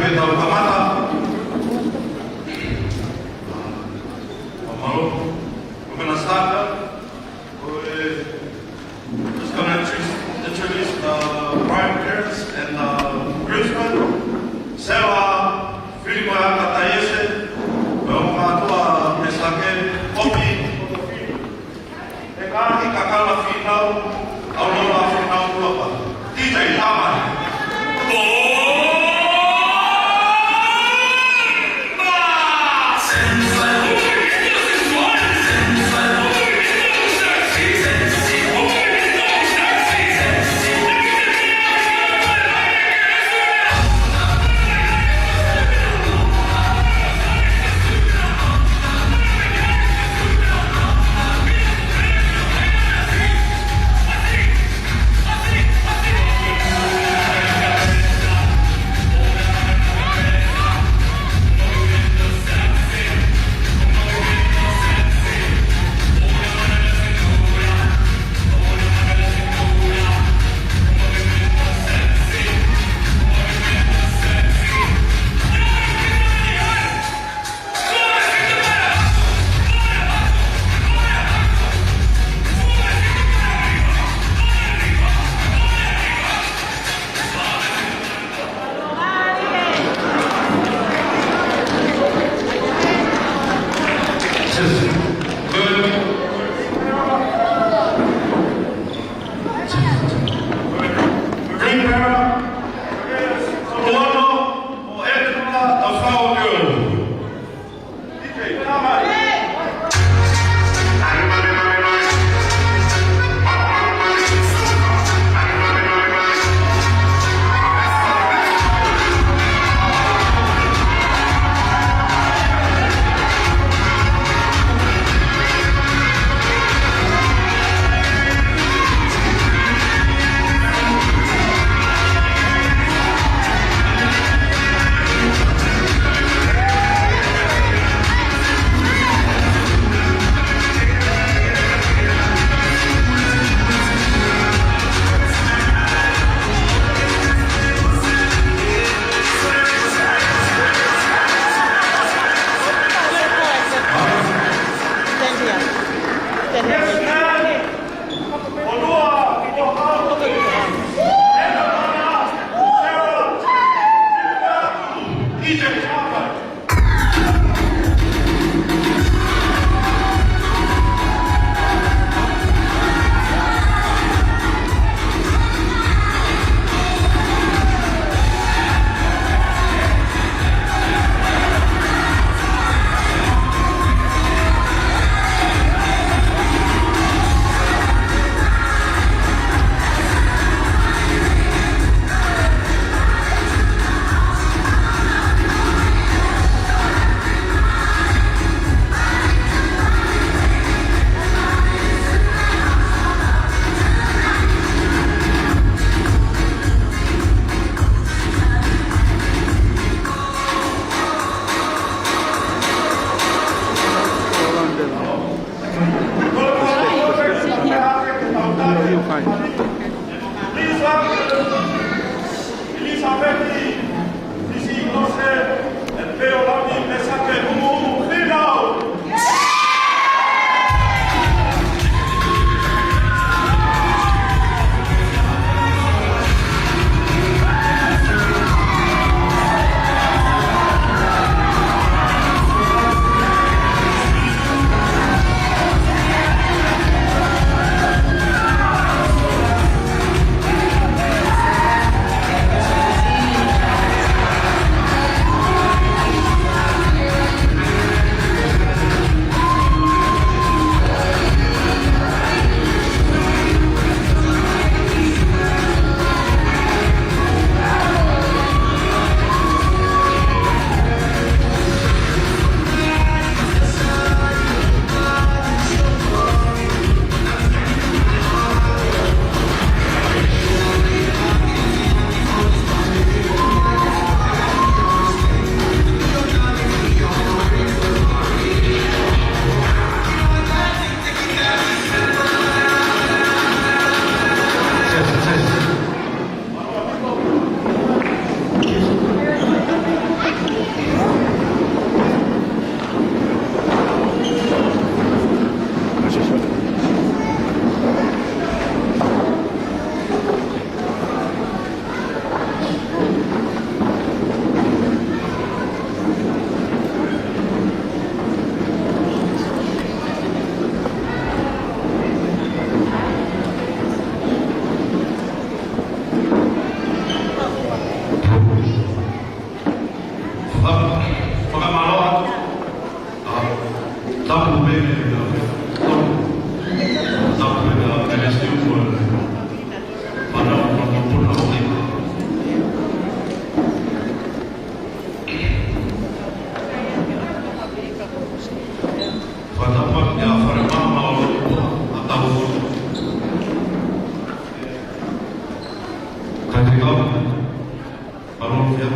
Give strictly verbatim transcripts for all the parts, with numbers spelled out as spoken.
Tau kamata. Mālō. We're gonna start, uh, with, just gonna introduce, introduce the bride parents and, uh, groomsmen. Sela, Filipo Aka Taiese, mo e ongo mātuʻa, Mestake, Popi. E ka ki kakala finau, au lola finau kuapa. D J Tamai.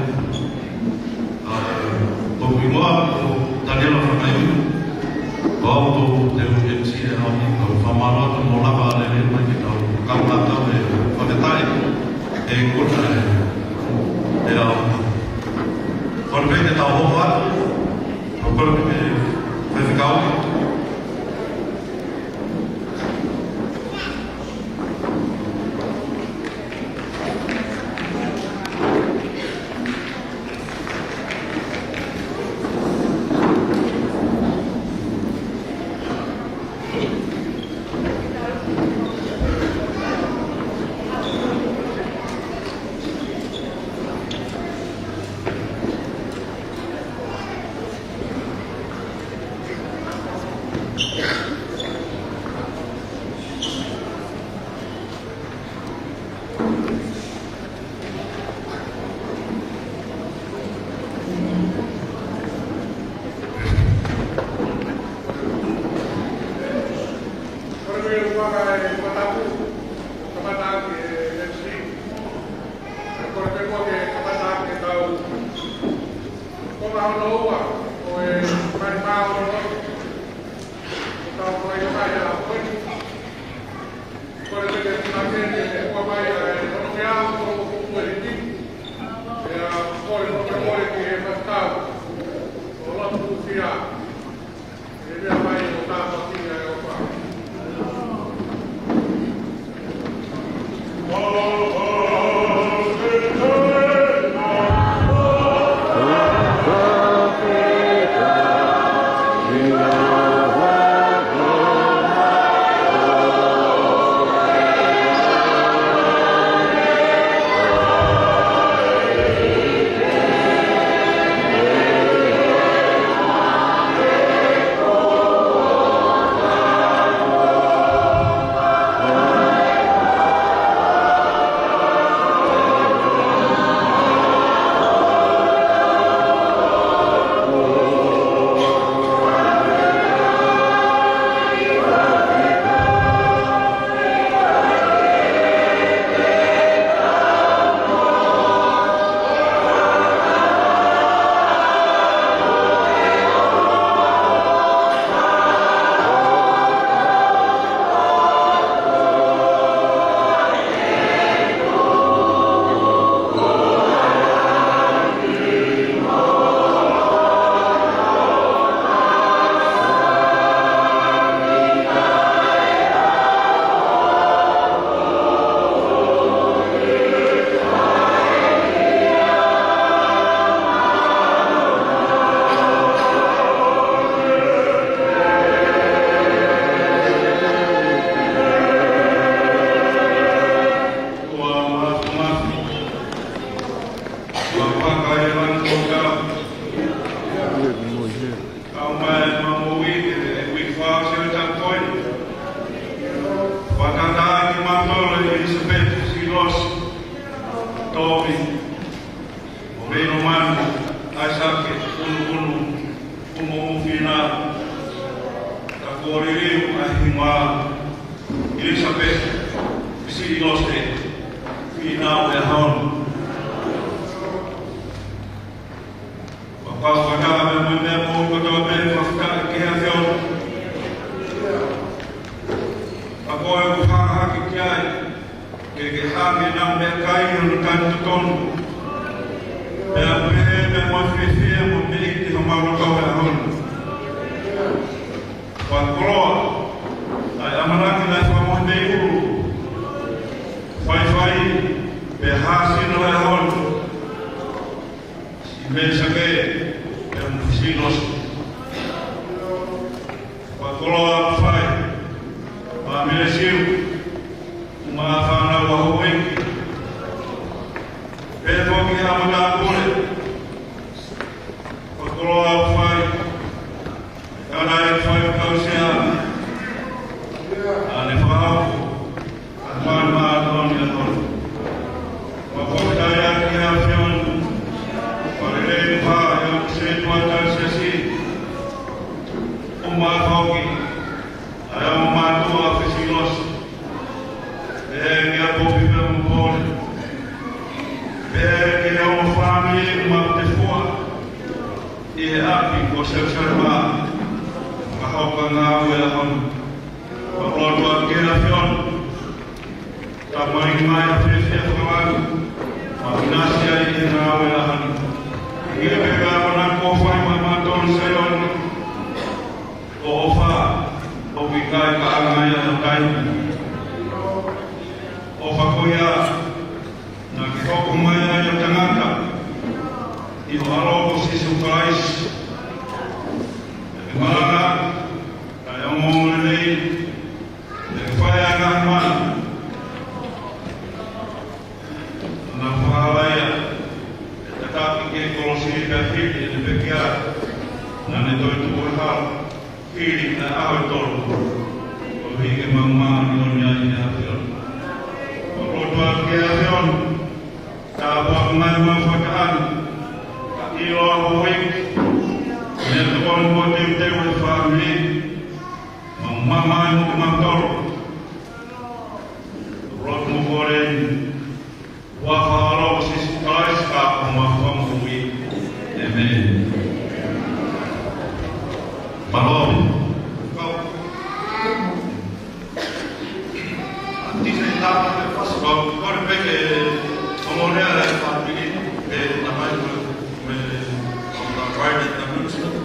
ʻA e, ko e hingoa ko Taniela Fakaiu, ko au ʻoku ou M C he ʻaho ni, ko e fakamālō atu mo e lava lelei mai ke tau kau atu he fakataha ʻe kota e, e ʻaho ni. Kole pē ke tau hoko atu, kole pē ke faifekau. Fakataha kimautolu ʻe ʻIlisapeti, Silosi, Tomi, mo Meilomani, ʻAisake, Kunukunu, Kumu Fina, ka kuo liliu ʻa e hingoa ʻIlisapeti, Silosi, Fina ʻo e ʻaho ni. Fakafetaʻi mo e meʻa mou kotoa pē fakafetaʻi ki he ʻAfiona. Ka ko e ʻoku hahake ki ai, ke ke hake na meʻakai ʻo na kai totonu. Pea pehē pea mo fiefia mo meʻa ʻi homau loto he ʻaho ni. Fakakoloa, ʻa e ʻamanaki naʻe fakamohe mei ʻulu. Faifai, pea hāsino he ʻaho ni. Siʻi Meisake, pea mo Silosi. Fakakoloa ʻoku fai, Māmilesiu, mo e fānau ʻa houʻeiki. Pea foki ʻa Matāpule. Fakakoloa ʻoku fai, ka naʻe fai ʻo kausia. ʻA ne fakahoko. Mani mā toni a toni. Fakafetaʻi ʻa e ʻAfiona. Fakalelei pā ʻa e ʻū setuata siasi. ʻO mā foki. Ko Selusalema, ka hoko ngāue ʻa hono. Ko loto ʻa ke la fion. Ka mai mai a fiefia whakamanatu. Ma ʻinasi ai ke ngāue ʻa hono. Ia pē ka kona ko fai ma ma tonu Saione. Ko ʻofa, ʻoku ʻikai ka anga ia ha taimi. ʻOfa ko ia, naʻa ke hoko mai ai ʻo tangata, ʻi ho ʻAlo ko Sīsū Kalaisi. Ke malanga, kae ongoongo lelei, ke fai ʻa e ngaahi mana. Naʻa fahalaia, ʻe takaaki ki he kolosi pea hili ʻene pekia, naʻa ne toetuʻu he hala, hili ʻa e ʻaho ʻe tolu, koeʻuhi ke mau māʻoniʻoni ai ʻi he ʻAfiona. Mau lotu atu ki he ʻAfiona, ka ʻoku ʻi ai ha ngaahi mau fakataha, ka ʻilo ʻa e houʻeiki, mo e tokoni mo e teuteu ʻa e fāmili, mau mamahi mo kimautolu. Lotu mo kole ni, ʻi he huafa ʻo Sīsū Kalaisi ko homau Fakamoʻui. ʻĒmeni. Mālō. Tise tapa te faso kau kore peke o monea le fāmili, e tamai mo, mo, mo, private community.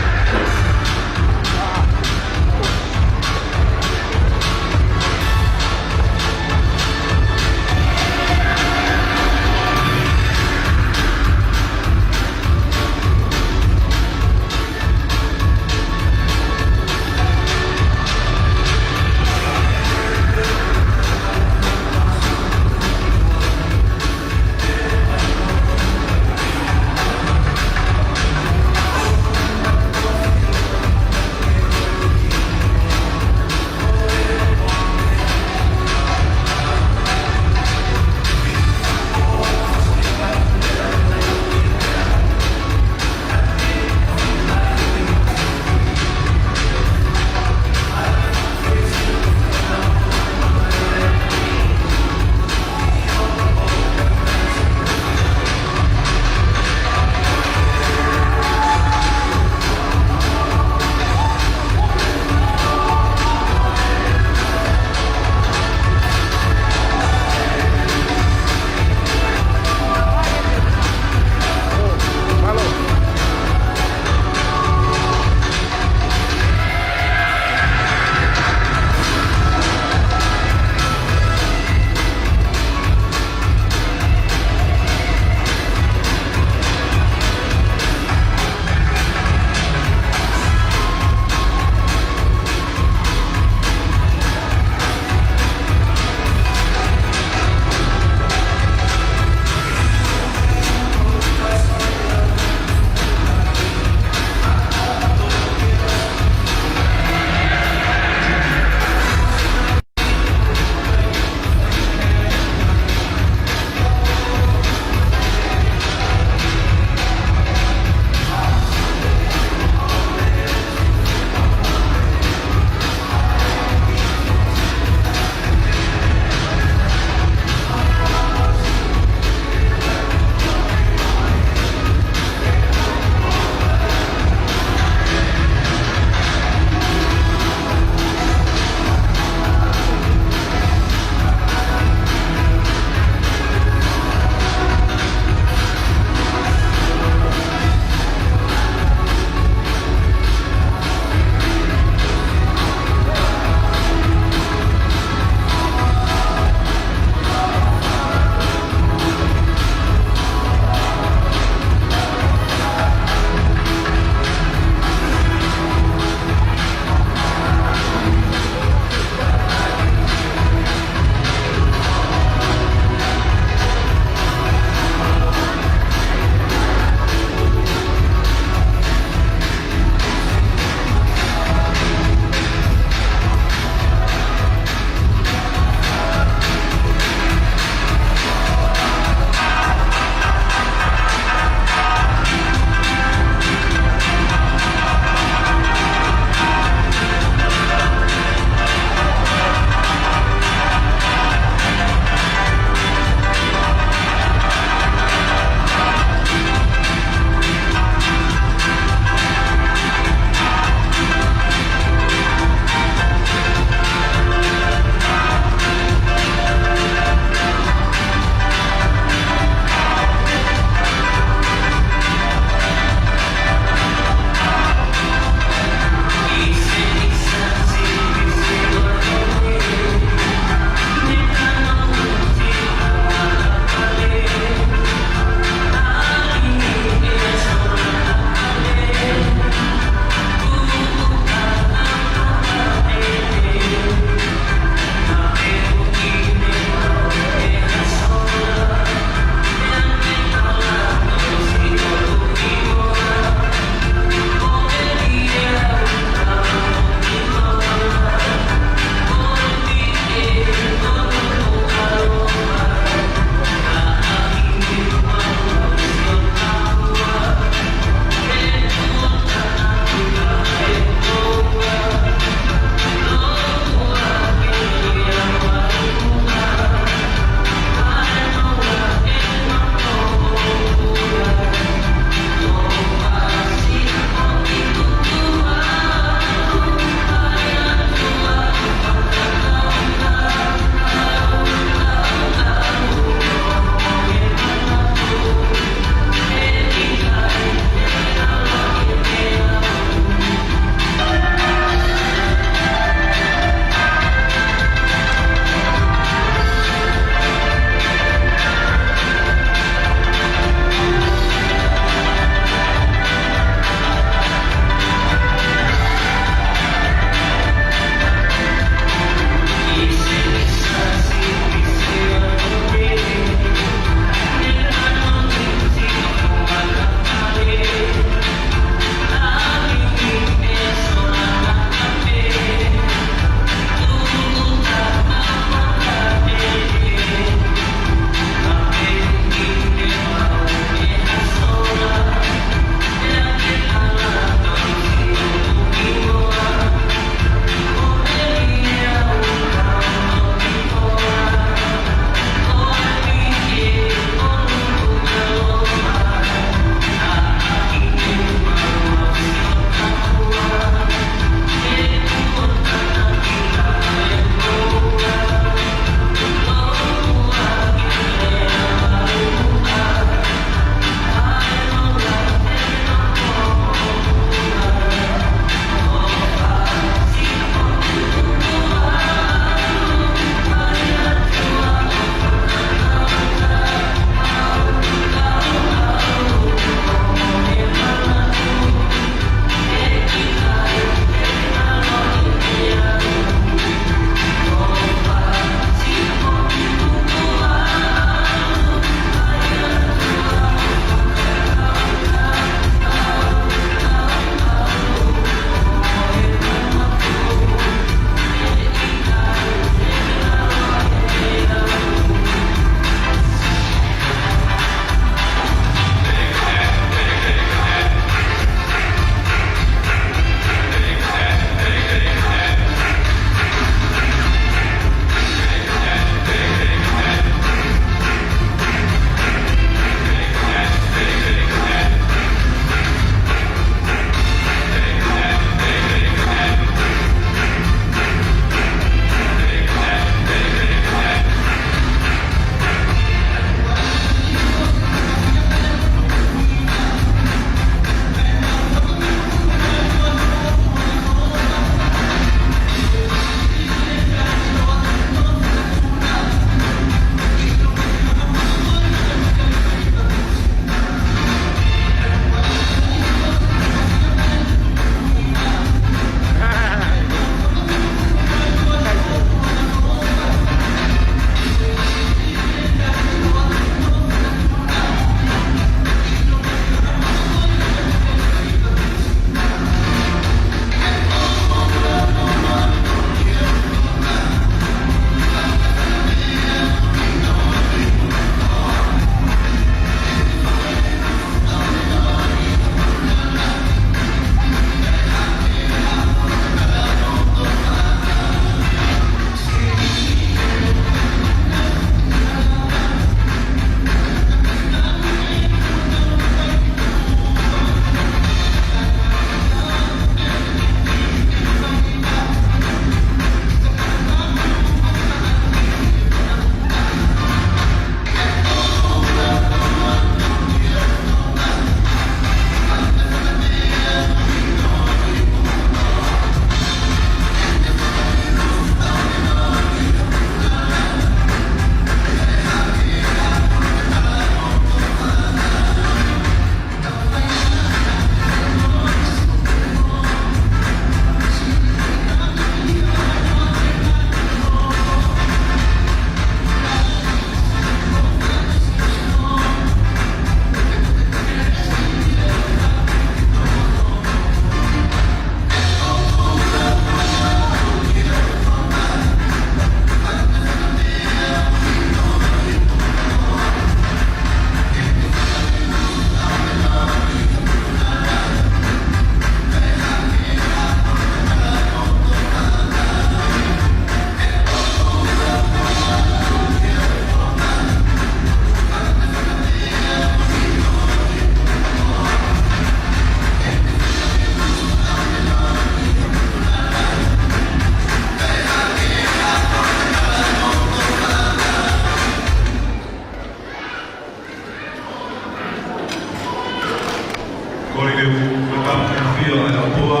Kole ke u fakatapu ki he ʻafio ʻa e ʻOtua,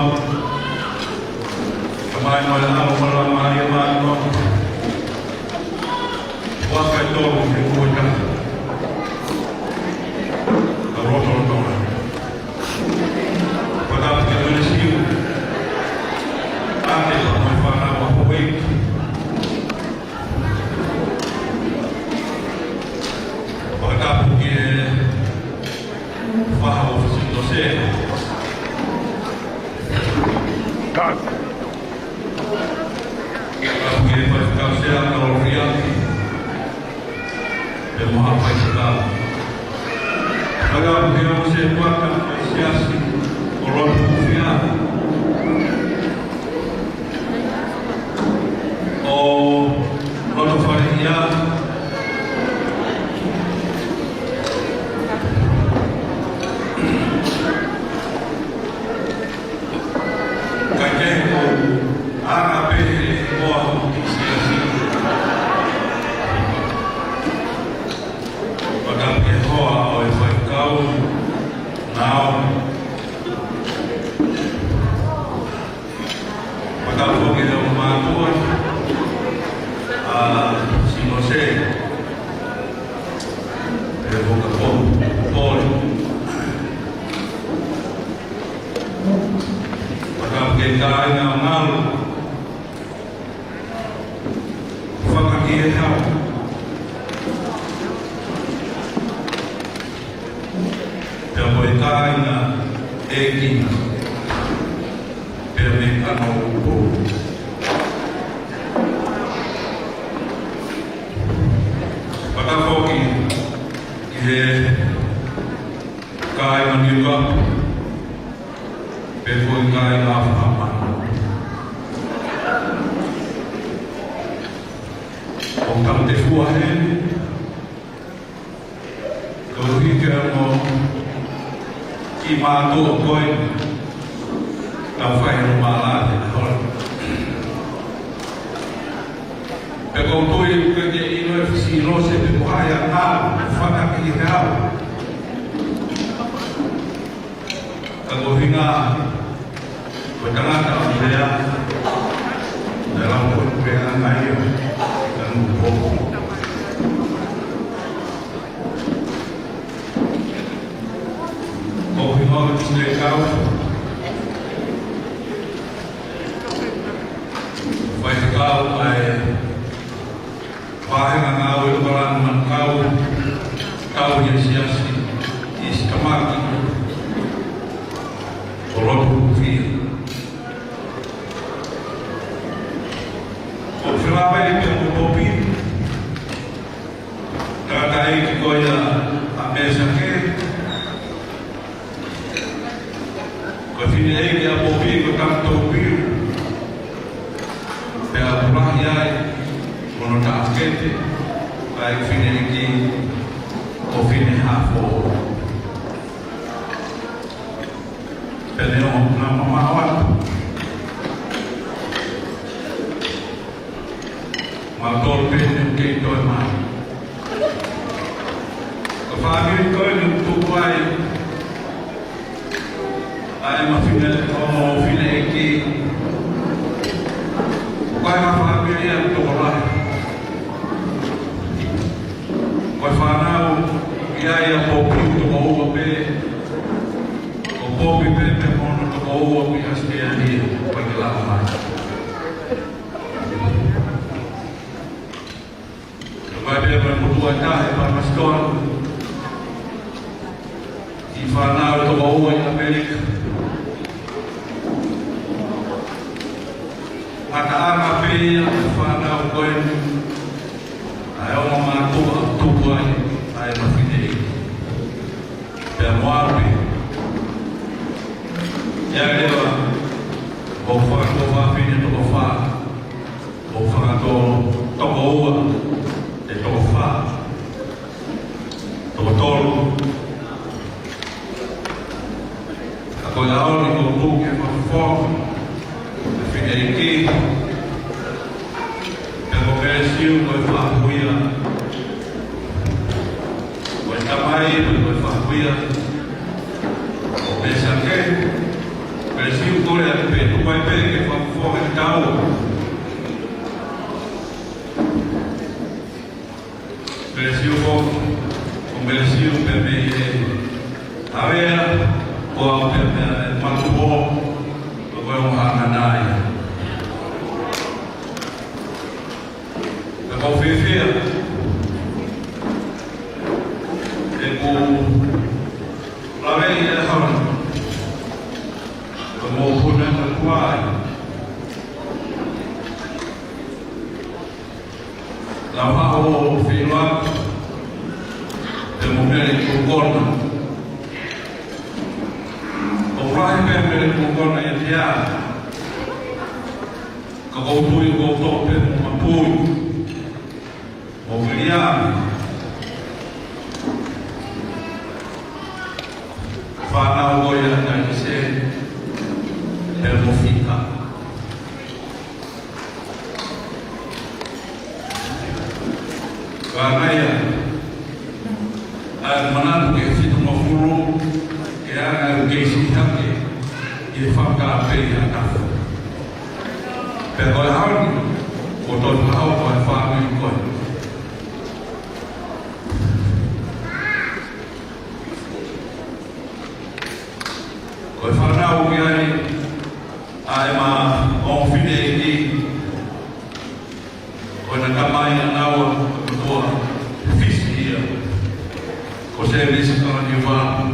Tamai mo e ʻAlo mo e Laumālie Māʻoniʻoni. Fakafetaʻi atu ki he ʻOtua. Ka lotolotonga. Fakatapu ki he Siu. ʻAte mo e fānau ʻa Hawaiʻi. Fakatapu ki he faʻu ʻofisini ʻo Sea. Fakatapu ki he faifekau Sea, Kaloria. Pea mo ha faifekau. Fakatapu ki he ongo sētuata ʻo e siasi ʻo Lotu Hūfia. ʻO loto fale ia. Kae kehe ko e anga pē ʻo e hoa ʻo e siasi. Fakatapu ki he hoa ʻo e faifekau, Nao. Fakatapu foki ki he ongo mātuʻa, ʻa Sinose, ʻe Vokapō, Pole. Fakatapu ki he kāinga ʻo Ngalu, Fakakihehau. Pea mo e kāinga ʻEkina. Pea mo e kano upo. Fakatapu foki ki he kāinga Niukapu. Pea ko e kāinga Fakamana. ʻOku tau tefua heni, koeʻuhi ko e ongo kiʻi mātuʻa ko ē, tau fai ʻi he mālō te na holo. Pea ʻoku ou tui ʻoku ʻikai ke ʻilo ʻe Sinose pe ko hai ʻa Ngalu, Fakakihehau. Ka ko e ʻuhinga, ko e tangata ʻo e lea, naʻe lau ko e lea ʻa Ngalu, ka nu ko. Ko e ʻuhinga ʻo e kau, faifekau ʻa e Faʻahinga ngāue ʻo e palani manukau, kau ʻi he siasi ʻi Sitamaki ʻo Lotu Hūfia. ʻOku ou felāveʻi pē mo Popi, tangataʻeiki ko ia ʻa Mesake, ko e fineʻeiki ʻa Popi ko Tangata Piu. Pea ʻoku lahi ai hono taʻokete, ʻa e fineʻeiki ko Fine Hafo. Pea ne ʻomi ha mamaʻo atu. Mautolu pē ne kei toe mai. Ko e fāmili ko eni ʻoku tupu ai ʻa ʻema fine, ʻo fineʻeiki. Ko e fāmili ia ʻoku tokolahi. Ko e fānau ia ʻa Popi toko ua pē. Ko Popi pē pea mo hono toko ua ʻi ʻAositelēlia, ʻoku ʻikai ke lava mai. Ka ʻoku ʻi ai pē mo e motuʻa ʻe taha ʻi Palesitoni. Kiʻi fānau ʻe toko ua ʻi ʻAmelika. Ngataʻanga pē ia ʻo e fānau ko eni, ʻa e ongo mātuʻa tupu ai ʻa ʻema fineʻeiki. Pea mo au pē. ʻI ai leva ʻeku fanga tuofāfine toko fā, ʻeku fanga tō toko ua, ʻe toko fā, toko tolu. Ka ko e ʻaho ni ʻoku ou tuʻu ke fakafoki ʻa e fineʻeiki, pea ko Mesiu ko e faʻu ia, ko e tamai pea ko e faʻu ia, ko Pea sake, pea siu kole atu pē, tuku ai pē ke fakafoki e tau. Pea siu ko, ko pea siu pē mei he ʻavea, ko au pē mei he matuʻo, ko e ongo hanganaia. Pea ʻoku ou fiefia ʻeku lave ʻi he ʻaho ni. Ko e mokopuna ka tuai. Naʻa ku feʻiloa pē mo Mele Kulukona. ʻOku lahi pē Mele Kulukona ʻiate au. Ka ʻoku ou tui ʻoku ou toʻo pē mo Mapui, mo Viliami. Fānau ko ia ʻa Taʻise pea mo Fika. Ka naʻe ʻi ai ʻa e manatu ke fitungofulu, ke ʻalu ʻo kei siʻi hake ʻi he fakapei ʻa Tafu. Pea ko e ʻaho ni, ʻoku ou tau ʻaho ko e fāmili ko ē. Ko e fānau ki ai ʻa ʻema ʻofefine ʻi ko ʻena tamai ʻanaua ko e motuʻa Fisi ia, ko Sēmisi Kalaniuvalu.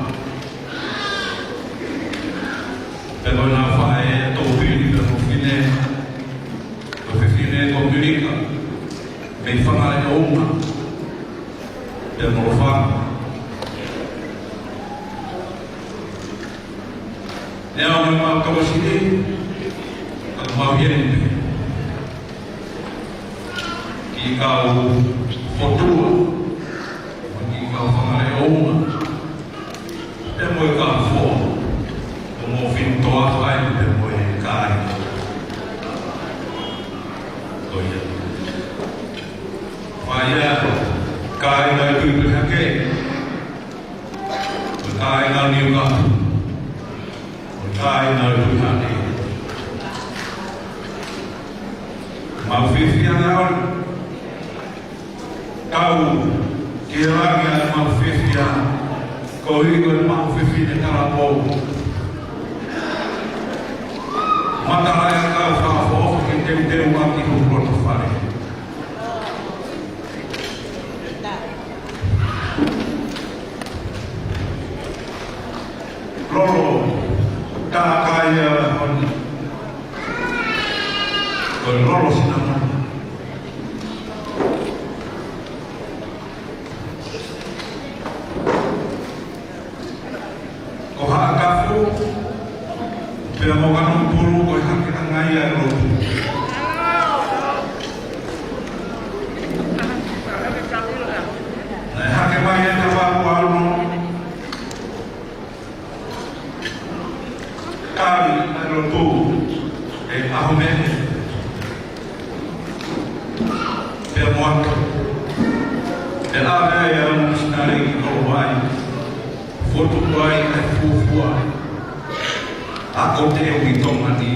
Pea ko ʻena faʻē ʻa Tōpili pea mo Fine, ko e fefine ko Milika, mei Fangaleʻounga, pea mo Lofanga. Naʻa mau tokosiʻi, ka mau heni pē. Ki he kau Fotua, mo e kau Fangaleʻounga, pea mo e kau Foa, mo e kau Fisi Toa Fai, pea mo e kāinga. Ko ia. Fai ia, kāinga ʻi Tuʻipelehake. Ko e kāinga Niukapu. Ko e kāinga Tuʻihake. Mau fiefia naua. Kau ki he langi ʻa e mau fiefia. Koeʻuhi ko e mau fefine talavou. Matala e kau fakafoʻou ke teuteu ʻaki hoku loto fale. Lolo, ka kai a honi. Ko e lolo sinamoni. Ko Haʻakafu, pea mo Kanokupolu, ko e hake ʻanga ia e lotu. Naʻe hake mai e tapa kualo, kali ʻa e lotu, ʻe ʻaho mene. Pea mo atu. Pea ʻave ai ʻa e misinale ki Kolovai. Fotu ai ʻa e fuofua ako teu ʻi Tonga ni.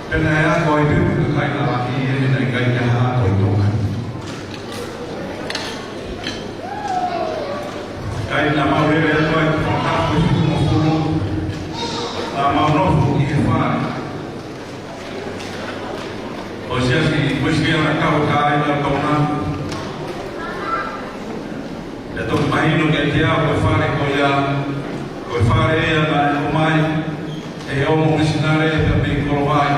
Pea naʻe ako ai pē ʻa e kakai lalahi ʻi heʻene ʻikai ke ʻi ai ha ako ʻi Tonga ni. Kae naʻa mau lele atu ai ki Fakaʻaho ʻi Tupuna Fulu. Naʻa mau nofo ʻi he fale ʻo e Siasi Uēsiliana Kau Kāinga Tonga. Pea toki mahino kiate au ko e fale ko ia, ko e fale ia naʻe ʻomai ʻe he ongo misinale pea mei Kolovai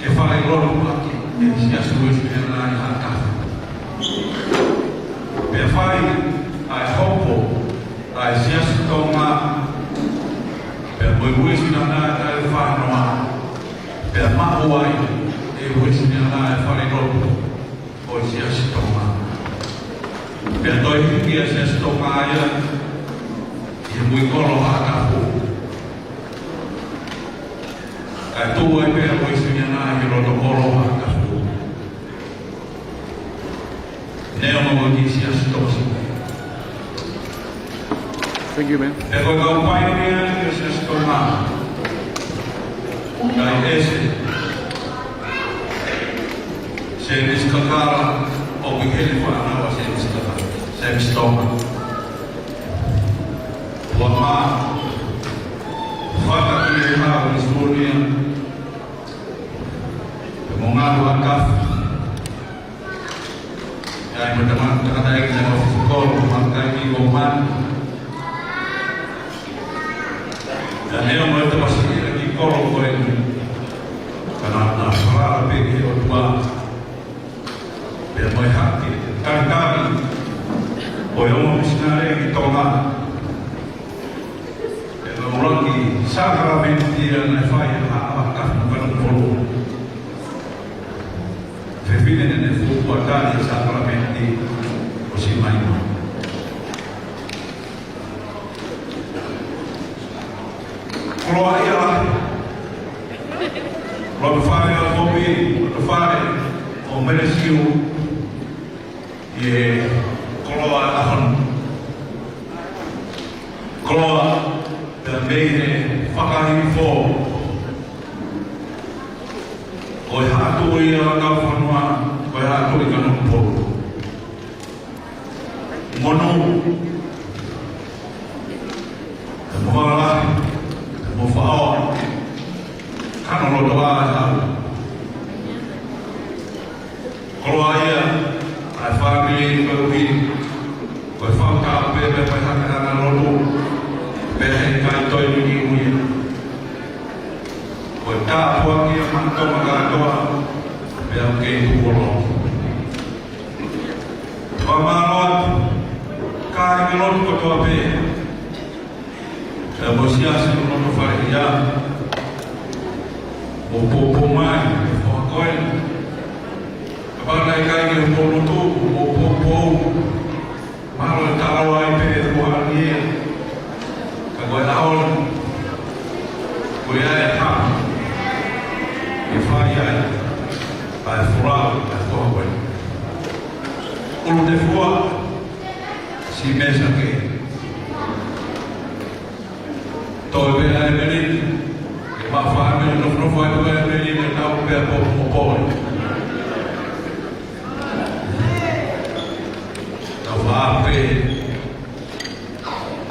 ke falelotu ʻaki ʻe he Siasi Uēsiliana ʻi Haʻakafu. Pea fai ʻa e hopo ʻa e Siasi Tonga, pea mo e Uēsiliana ʻi Talefānoa, pea maʻu ai ʻe he Uēsiliana e falelotu ʻo e Siasi Tonga. Pea toe hiki ʻa e Siasi Tonga ia ʻi he muikolo Haʻakafu. Kae tuʻu ai pē ʻa e Uēsiliana ʻi loto kolo Haʻakafu. Neongo ko e kiʻi siasi tokosiʻi. Thank you, man. Pea ko e kau paionia ʻi he Siasi Tonga. Ngaahi ʻEsi. Semisi Kakala, ʻoku ʻi heni fānau ʻa Semisi Kakala. Semisi Tonga. Ua mā. Fata ki he hau ni sunia. Pea mo ngā ua kafu. ʻAi mo e tama-, tangataʻeiki naʻe ʻosi kolo, Maʻakai Kikōmani. Naʻe ʻi ai mo e tamasiʻi ʻa e kiʻi kolo ko eni. Ka naʻa na falala pē ki he ʻOtua. Pea mo e hake, talitali, ʻo e ongo misinale ki Tonga. Pea mo e ʻuluaki sākalamēniti ia naʻe fai ʻe he Haʻa Vakakanokupolu. Fefine naʻe fuofua tali e sākalamēniti ʻo Simaima. Koloaʻia lahi. Lotofale ʻo Kopi, lotofale ʻo Melesiu, ʻi he koloa ʻaho ni. Koloa, pea mei he fakahihifo ʻo e Haʻa Tuʻi ʻa Kaufanua, ko e Haʻa Tuʻi Kanokupolu. Monū, mo Valalahi, mo Faʻao, Kanolotoa ʻa e Haʻu. Koloaʻia ʻa e fāmili koeʻuhi ko e fakatapu pē pea ko e hake ʻa e lotu, pea heʻikai toe liliu ia. Ko e tāpuaki ia maʻa Tonga kātoa, pea ʻoku kei tuʻu ʻo lotu. Fakamālō atu, kāinga lotu kotoa pē. Pea mo e siasi ʻo Lotofale ia. Mou poupou mai, mou foha ko ē. Kapau naʻe ʻikai ke mou lotu, mou poupou. Mahalo ʻe tala ai pē ʻe he ʻOtua ia. Ka ko e ʻaho ni, ko ia e hā ʻe fai ai ʻa e folau ʻa e foha ko ē. ʻUlutefua, Simesake. Toe pē ʻa ʻEmelini, ke ma fāmili nofonofo ai pē ʻa ʻEmelini, ʻe tau pē ʻa Popo mo Pole. Tau faʻa pē.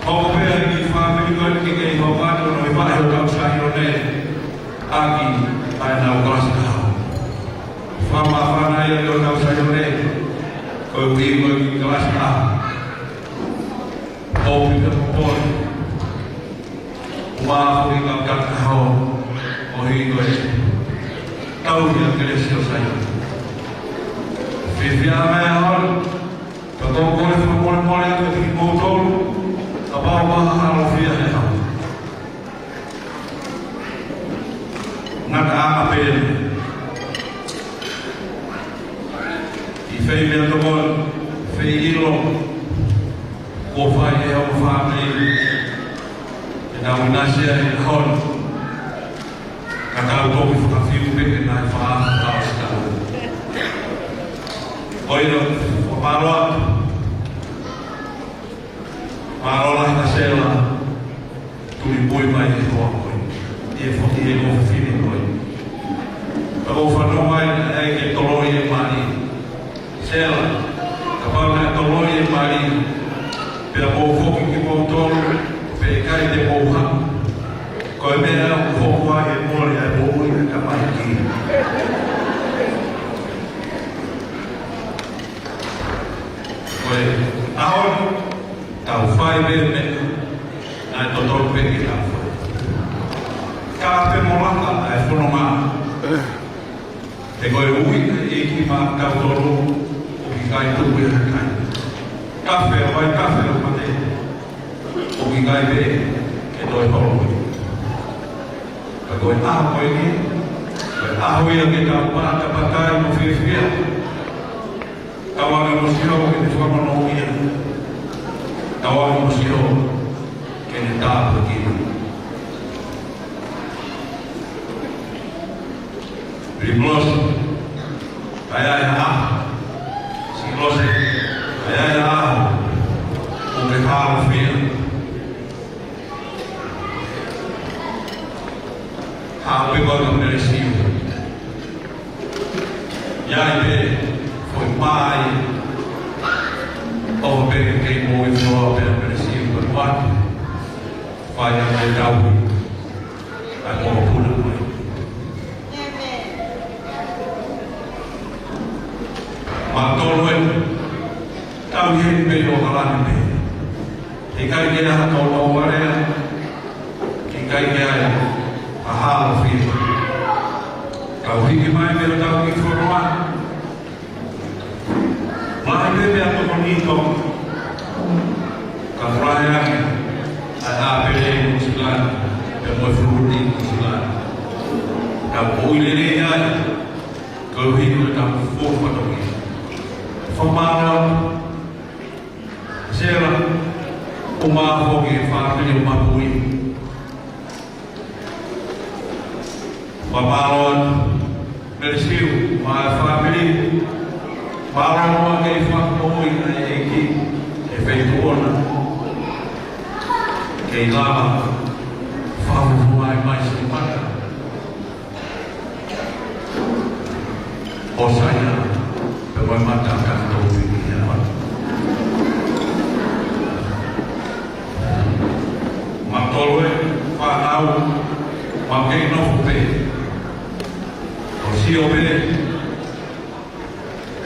Hoko pē ʻa e kiʻi fāmili ko eni ke kei hoko atu ʻo nau ʻi faʻahi ʻo tau Saione ʻaki ʻa ʻenau kalasi kahaʻu. Fakamāfana ia ki hotau Saione, koeʻuhi ko e kiʻi kalasi kahaʻu. Popi pea mo Pole. Ua ko e kau tangata kahaʻu, ʻo hiko e tau ia kelesi ʻo Saione. Fiefia mai ʻa e ʻaho ni, ka ko e kole fakamolemole atu kiate kimoutolu, kapau ʻoku mahalo fiefia he ʻaho. Ngataʻanga pē ʻi he fai meʻatokoni, fai ʻilo, kuo fai ʻe hoku fāmili, ʻenau ʻinasi ʻi he ʻaho ni, ka tau toki fakafiu pē ke nau faʻa fakaʻosi tau. ʻOi, fakamālō atu. Mālō lahi ʻa Sela, tuli pui mai he hoa ko ē. ʻI he fo-, ʻi he ʻofefine ko ē. Ka ʻoku ou fanongo mai naʻe ʻikai ke toloi e mali. Sela, kapau naʻe toloi e mali, pea mou foki kimoutolu, pea ʻikai te mou haʻu. Ko e meʻa ʻoku hoko ai e mole ai moʻui ʻa e tamaiki. Ko e ʻaho ni, tau fai pē meʻa naʻe totonu pē ke tau fai. Ka pe mo laka ʻa e fononga. He ko e ui ʻa e ʻEiki maʻa tautolu, ʻoku ʻikai tuku ia he kai. Kafe, vai kafe ʻo mate, ʻoku ʻikai pē ke toe holo. Ka ko e ʻaho ko eni, ko e ʻaho ia ke tau pātapātai mo fiefia. Tauange mo Sihova ke ne fakamonūʻia. Tauange mo Sihova ke ne tāpuekina. Limlosi, ʻa ia ʻa e ʻaho. Silosi, ʻa ia ʻa e ʻaho. ʻOku ke hālofia. Ko Melesiu. ʻI ai pē foʻi mā ʻoku pehē ke moʻui fua pē ʻa Melesiu ko e ʻOtua. Fai ʻa e tauhi ʻa e mokopuna ko ē. Mālō ē, tauhi pē ʻo kalani pē. ʻIkai ke ʻi ai ha tō tō alea, ʻikai ke ʻi ai ha halafia. Tau hiki mai pē ʻo tau kiʻi fononga. Maʻu pē meʻatokoni tō. Ka fulahe ange ʻa e ʻāpele ʻi Nuʻusila ni, pea mo e fuluti ʻi Nuʻusila ni. Tau ʻoi lelei ai, koeʻuhi ko e tau fuofua toki. Fakamālō atu. Sela, ʻo mafoki e fāmili ʻo Mapui. Fakamālō atu. Melesiu, mo e fāmili. Mālō muʻa ke fakamoʻui ʻa e ʻEiki he feituʻu ʻoʻona. Kei lava fakafufuaʻi mai siʻi mata. ʻOku sai ia, pea mo e mata ka tau piki ia. Mālō e fānau, mo e kei nofo pē. ʻOku sio pē,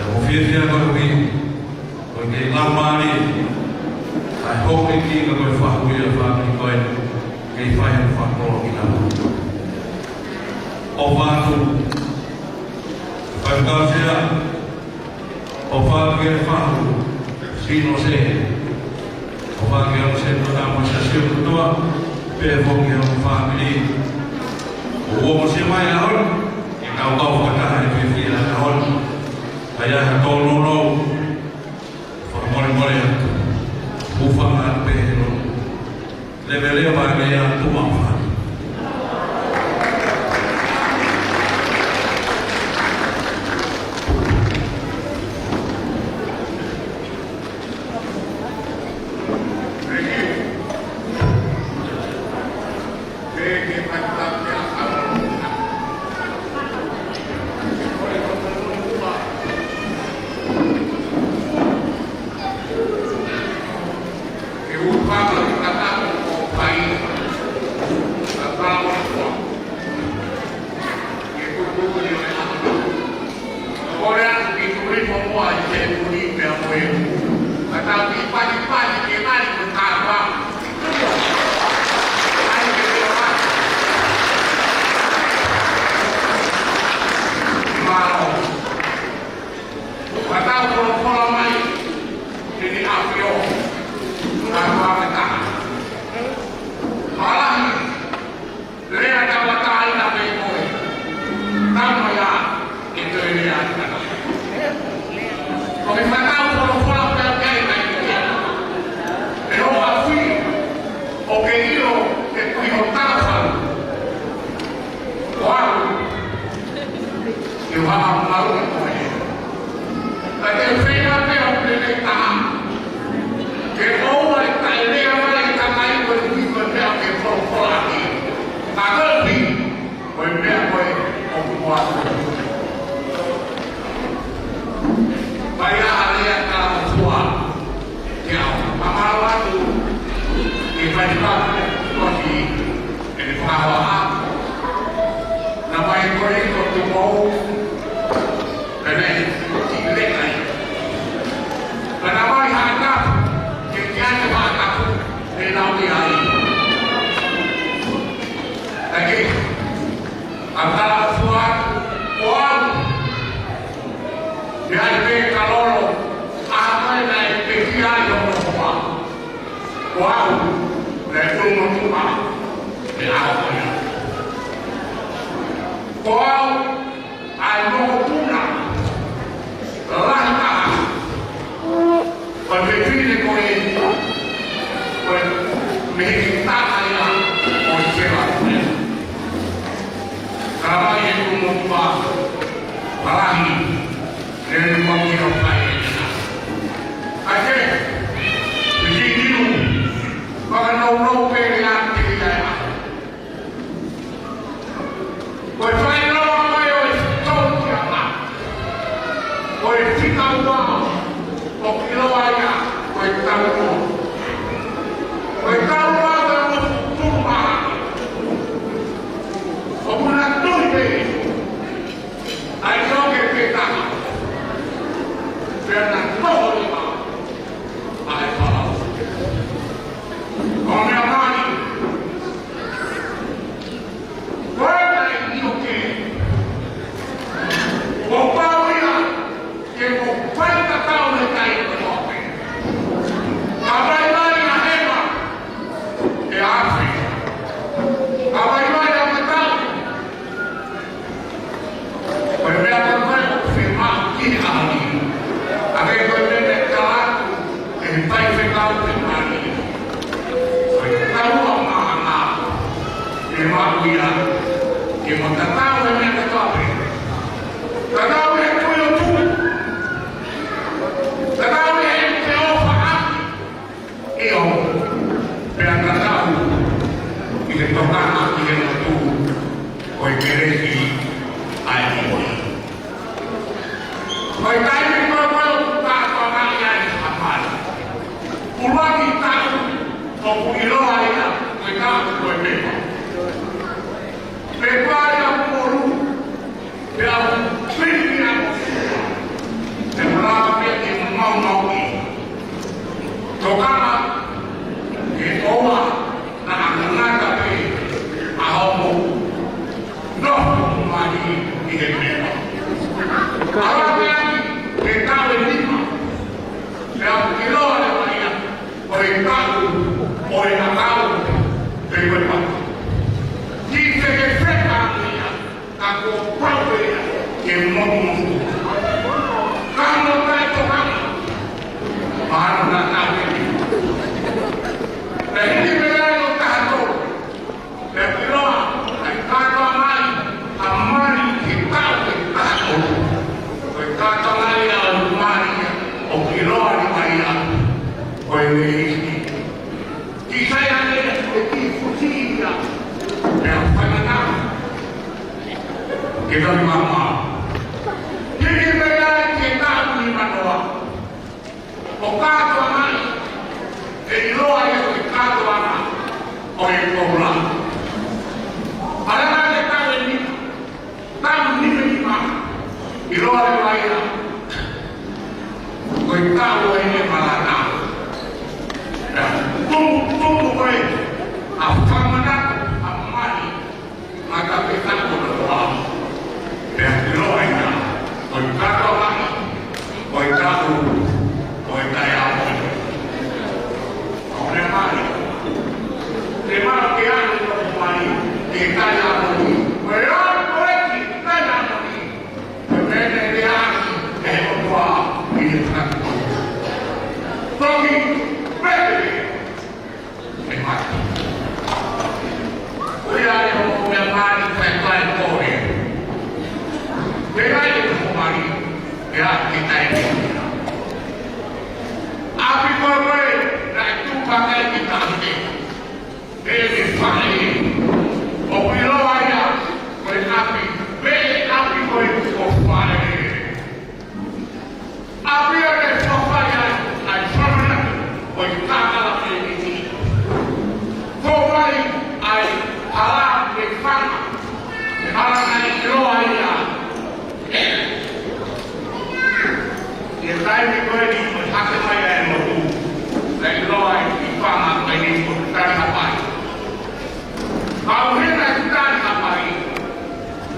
ʻoku fiefia koeʻuhi ko e kei laumālie ʻa e houʻeiki ka ko e faʻu ia fāmili ko ē, kei fai ha fakakoloa ki lalo. ʻOfa atu, Faifekau Sea, ʻofa atu ki he faʻu, Sino Sea, ʻofa atu ki he Sea, mo e Siasi kotoa, pea foki ki he fāmili. ʻOku ʻosi mai ʻa e ʻaho ni, ke tau kau fakataha he fiefia ʻa e ʻaho ni. ʻA ia ha tōnounou, fakamolemole atu. Hūfanga atu pē he lotu. Leveleva mai ʻa e tuʻa fai. Mālō. Ka tau folofola mai, ʻEne ʻAfio, ka tau ave taha. Mālō, lea tauʻatāina pē ko e tama ia ʻe toe lea atu. Ko e fānau folofola pē ʻa e kai mai ko ia. ʻE ʻofa ʻi, ʻoku ke ʻilo ʻe kui ho tau fau. Ko au, ke u haʻu maʻu ʻe koe. Ka te u feinga pē ʻo pehē taha. Ke ʻoua ʻe taʻelea mai e kakai ko e ui ko e meʻa ke folofola ʻaki. Ka ko e ui, ko e meʻa ko ē ʻoku ʻoatu. Vai a lea ka fua. Ke au, mālō atu, ke fai fakamolemole, ʻEne fakahoa. Naʻe ʻi ai ko e ʻi ko Tupou, pea ne kiʻi leka ia. Pea naʻe ʻi ai ha tapu, ke kiʻi ʻai ha tapu, ʻe nau ʻi ai. ʻAi ke, a kala fua, ko au. Ke ʻai pē ka lolo, ʻa e meʻa naʻe pekia ai hono hoa. Ko au, naʻe tō mo tuʻa, he ʻaho ko ia. Ko au, ʻa e mokopuna, lahi taha. Ko e fefine ko ē, ko e mehekitanga ia ʻo Sela ko ē. Ka mai e tō mo tuʻa, lahi, ne ne maki o kai e na. ʻAi ke, ʻi ki niu, fakanounou pē le ake ia e ʻaho. Ke mo tatau he meʻa kotoa pē. Tatau he tui ʻOtua. Tatau he te o faʻaki. ʻIo, pea tatau ʻi he tokanga ki he lotu ʻo e kelesi ʻa e moʻui. Ko e taimi ko ē ʻoku kātoanga ai ʻa Hapani. ʻUluaki taʻu ʻoku ʻiloa ia ko e taʻu ko e pepa. Pepa ia ʻoku ʻolu, pea ʻoku pili ia ʻo sua. Te mula pē ke maumauʻi. Tokanga ke ʻoua naʻa ngata pē ʻa hoʻomo nofo mai ʻi he pepa. ʻAlu pē ai ke taʻu ʻe nima, pea ʻoku ʻiloa leva ia ko e taʻu ʻo e ʻakau pe ko e patu. Ki he ke feka ia, ka kuo pau pē ia ke motumotu. Ka mo taʻetokanga, mahalo naʻa tau ʻi he. Pea hiki pē ai ʻo taha tolu. Pea ʻiloa, ʻa e kātoanga ʻa Mali he taʻu ʻe taha tolu. Ko e kātoanga ia ʻa Mali, ʻoku ʻiloa leva ia ko e Neisi. Kiʻi sai ange ʻe kiʻi fusi ia. Pea fai mata. Ke tau ni mama. Hiki pē ai ke taʻu nimanoa. ʻO kātoanga ʻi he ʻiloa ia ko e kātoanga ʻo e koula. Pea lava ke taʻu ʻe nima, taʻu nima nima, ʻiloa leva ia ko e taʻu ʻo e malanga. Pea tumu, tumu ko ē ʻa e fakamanatu ʻa Mali. Mata pē taʻu ʻo e koula. Pea ʻiloa ia ko e kātoanga ʻi he taʻu ʻo e taʻeʻaho. ʻO ne mai, te mau ke ʻalu ʻo mai ki he taʻeʻaho. Ko e ʻaho ko ē ki he taʻeʻaho. Ko e meʻa ne lea ʻaki ʻe he ʻOtua ʻi he fakatatau. Toki pehē ʻe mate. Ko ia ai hoʻo meʻa mali fai fai ko ē. Pea ʻi ai hoʻo mali, pea ke taimi. ʻApi ko ē, naʻe tuʻu pē ki tahi. Pea ne fai, ʻoku ʻiloa ia ko e ʻapi, pea ʻapi ko ē ko fai. ʻApi ia ke fafai ai, ʻa e fāmili, ʻo e kākala ke iti. Ko mai ai, ʻa e fanga, ʻa e ʻiloa ia. ʻI he taimi ko eni, ʻo hake mai ai motu, ʻa e ʻiloa ai, ʻi fanga, ʻa e ni ko Tali Hapai. Kau hena ʻi Tali Hapai.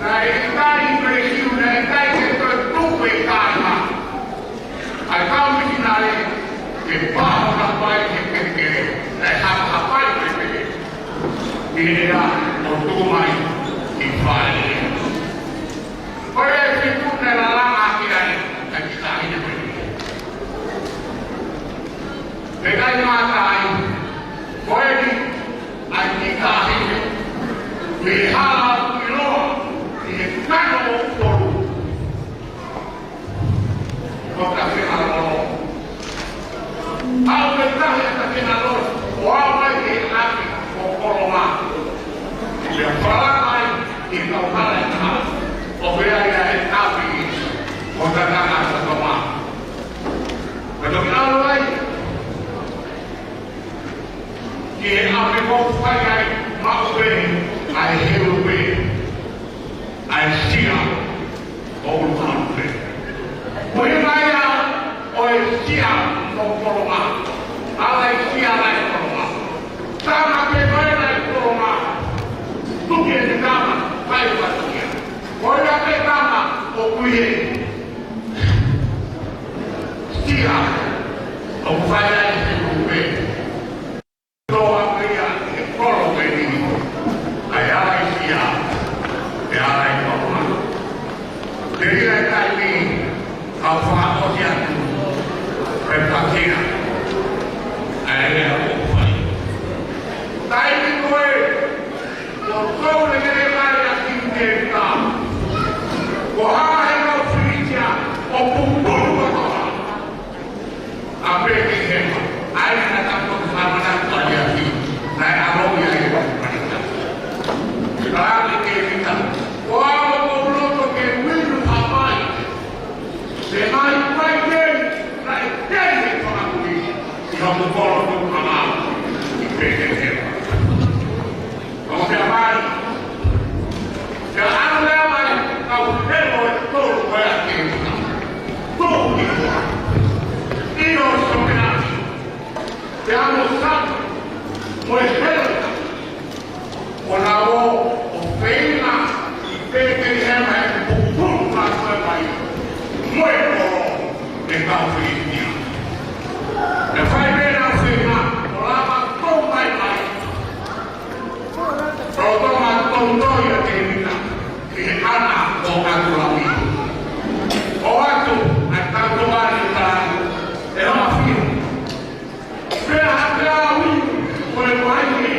Naʻe ʻikai Pelesiu, naʻe ʻikai ke toe tuku e kāinga. ʻA e kau misinale ke pā ʻo Hapai ke peke. Naʻe Hapai peke. ʻI he ʻea ʻo tuku mai ʻi fale. Ko e fitu naʻe lalanga ki ai, ʻa e kiʻi taʻahine ko eni. Pea ʻikai ngata ai, ko eni ʻa e kiʻi taʻahine, mei he hala ʻoku ʻiloa ʻi he kano ʻo Upolu. Ko Tafenalo. Aʻu pē tahi ʻa Tafenalo, ʻo aʻu mai ki he ʻapi ʻo Kolonga. Pea falala ai ki he kau hala ʻe taha, ʻo pehē ai ʻa e ʻapi ʻo Tatanga Tatoma. Pea toki ʻalu ai ki he ʻapi ʻoku fai ai maʻu pē ʻa e heu pē, ʻa e sia ʻo ʻUlukaʻupe. Ko e ʻuhinga ia ʻo e sia ʻo Kolonga. ʻAla e sia ʻa e Kolonga. Tama pē ko ē ʻa e Kolonga. Tuki e tama, fai e fatongia. Ko ia pē tama ʻoku ʻi he sia ʻoku fai ai e kupe. Toa pē ia he kolo pē ni. ʻA e ʻala e sia, ʻa e ʻala e Kolonga. Telia e taimi, kau fakaʻosi atu, ʻe pakia ʻa e lea ʻoku fai. Taimi ko ē, ʻo tau lele Ko e hā ʻa e kau Filisitia ʻoku pupulu kotoa ʻa Petelihema, ʻa ia naʻa tau toki fakamanatu ʻaki, naʻe ʻaloʻi ai ʻa Tēvita. Talaange ʻe Tēvita, ko au ʻoku ou loto ke u inu ha vai, te mai vai ke naʻe kei he fanga kui ʻi hoku kolo tuʻu ʻa maʻu ʻi Petelihema. ʻO pea mai, pea ʻalu leva e kau helo ʻe tolu ko ia ki Tēvita. Tuku ki tuʻa. ʻIo, Sopeati, pea mo Same, mo e helo, ʻo nau ō ʻo feinga ʻi Petelihema he pupulu ʻa e vai, mo e kolo ʻo e kau Filisitia. Pea fai pē ʻenau feinga, ʻo lava ʻo maʻu mai. Tau toki maʻu ʻa Tēvita ʻi he ʻana ʻo ʻAtulami. ʻOatu ʻa e tau toki maʻu ʻa e ʻAfiona. Pea hake au ʻi he vai ni.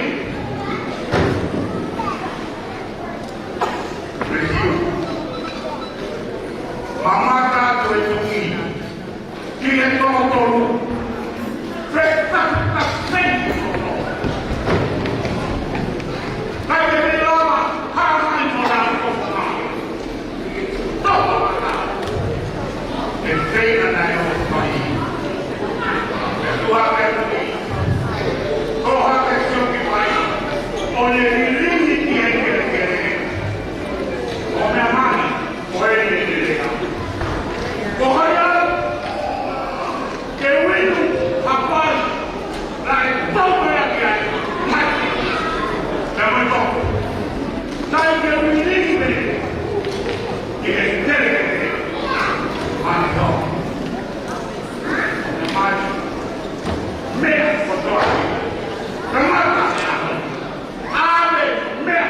Mehio. Mamata atu e tuʻi ki he toko tolu. Fekafeka feni kotoa. Naʻe ʻikai ke lava ha mai mo nau kofa. Toko mata. E feinga naʻe ʻo fai. E tuʻa ke tuʻi. Ko hake sio ki vai. ʻO ne lilingi ki he kelekele. ʻO meʻa mai. Ko e lelelea. Ko hai au ke u inu ha vai naʻe tau mai ʻaki ai mai. Pea mai ko. Naʻe ke u inu pē ki he kelekele. Mai ko. Mai. Meʻa kotoa. Kamata meʻa. ʻAve meʻa.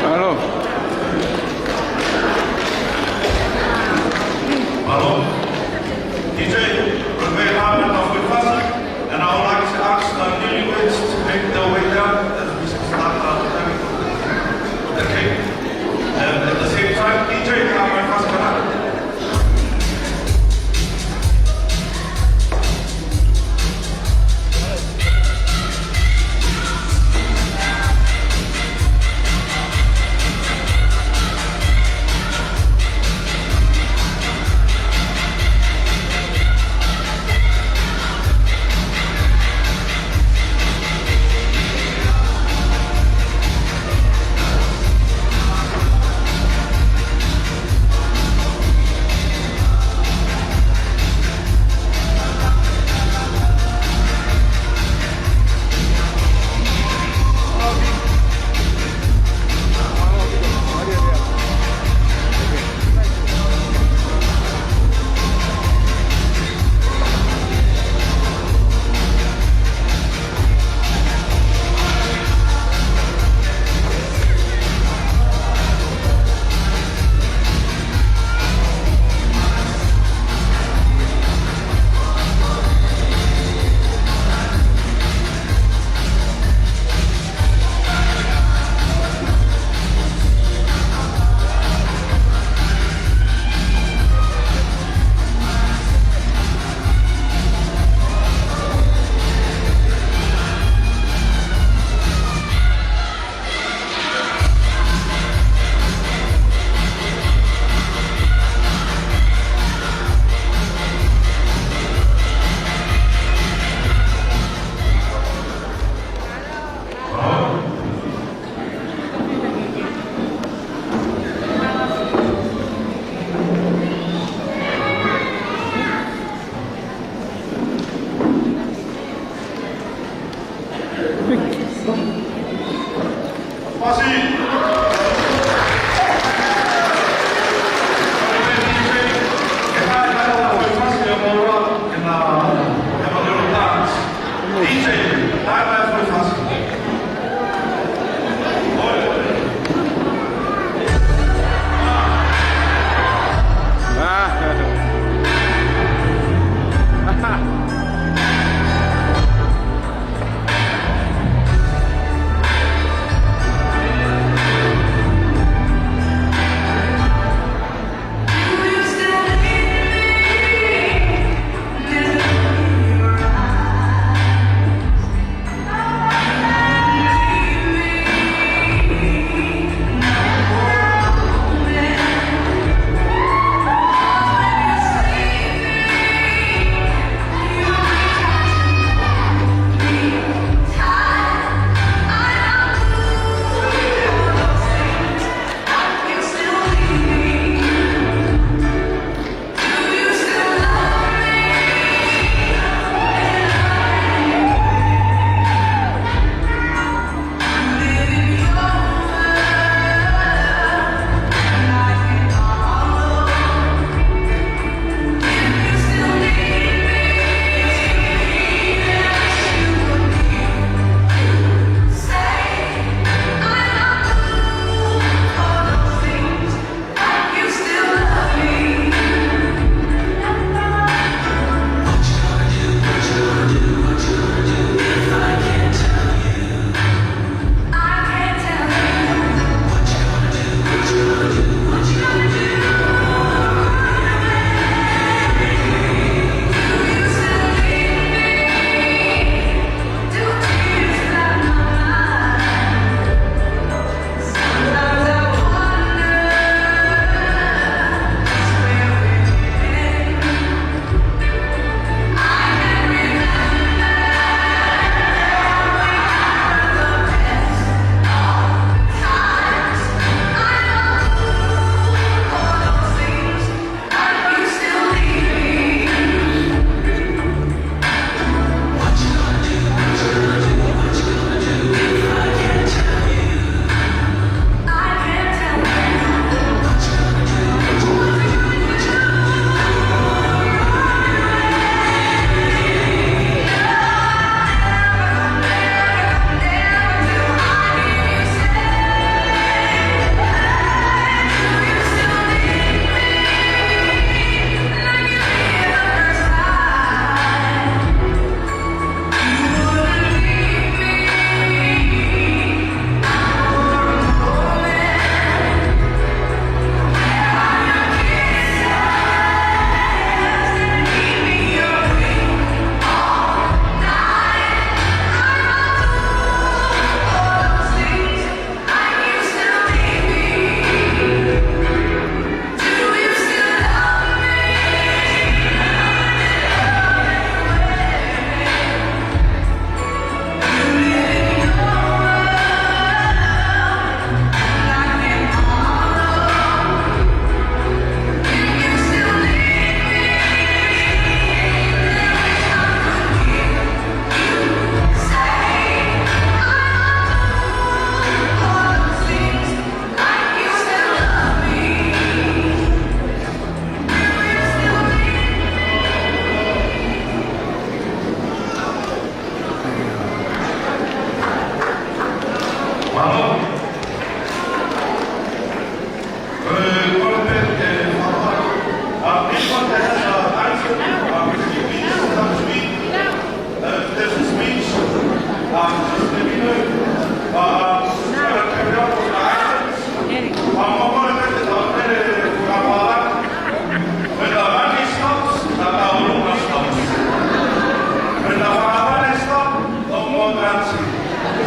Hello. Hello. D J, prepare hard and off with fast. And I would like to ask the newlyweds to make their way down as we start our ceremony. Okay? And at the same time, D J, come and fast.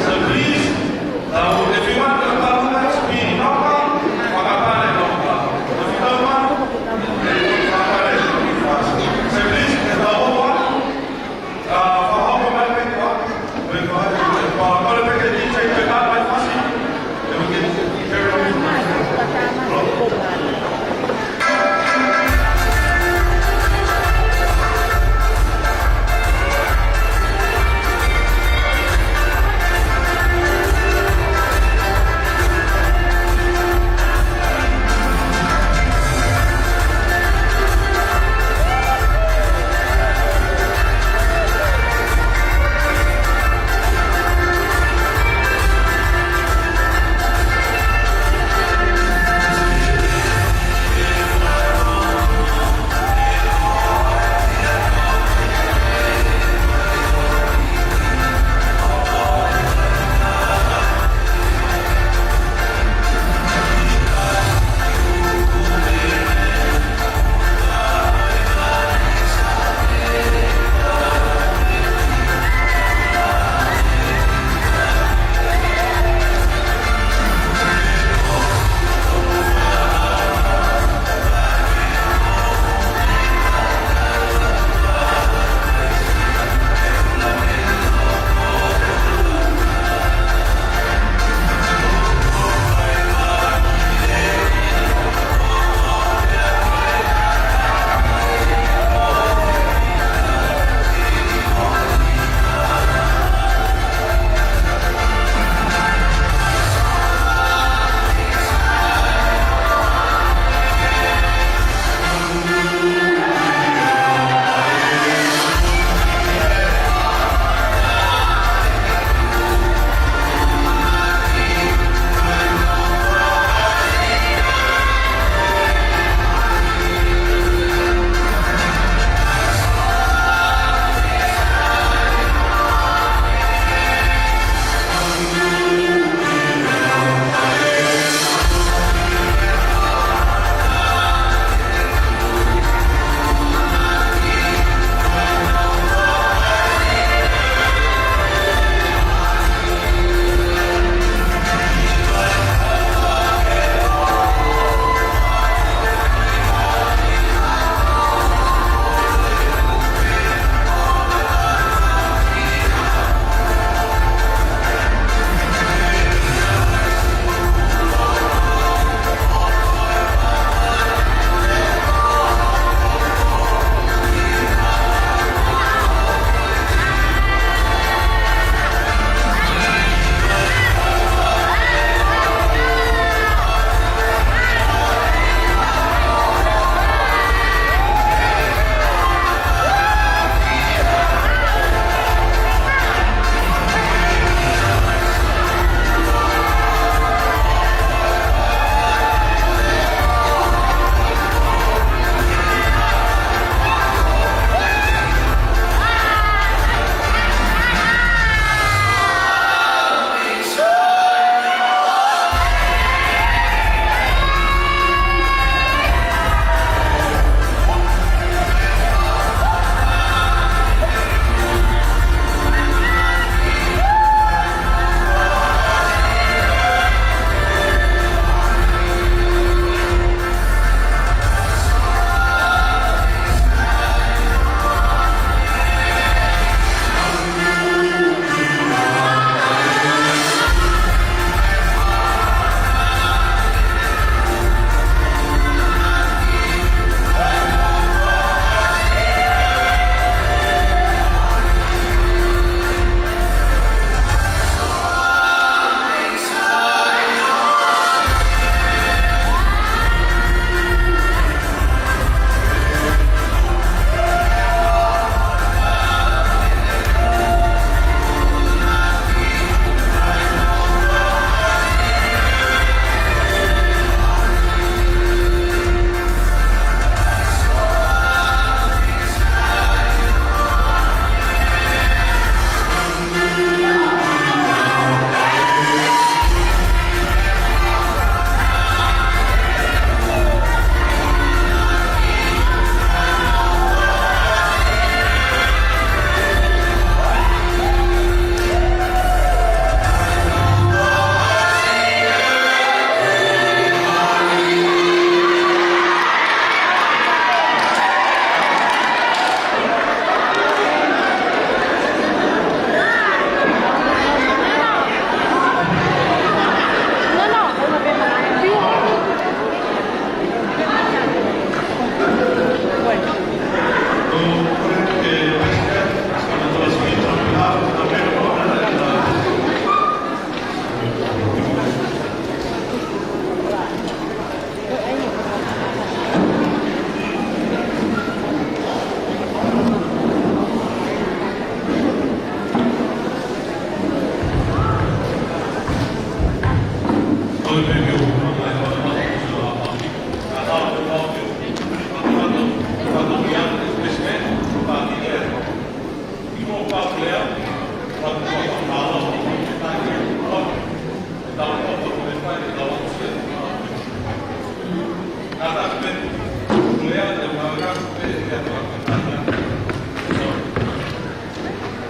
So please, uh, if you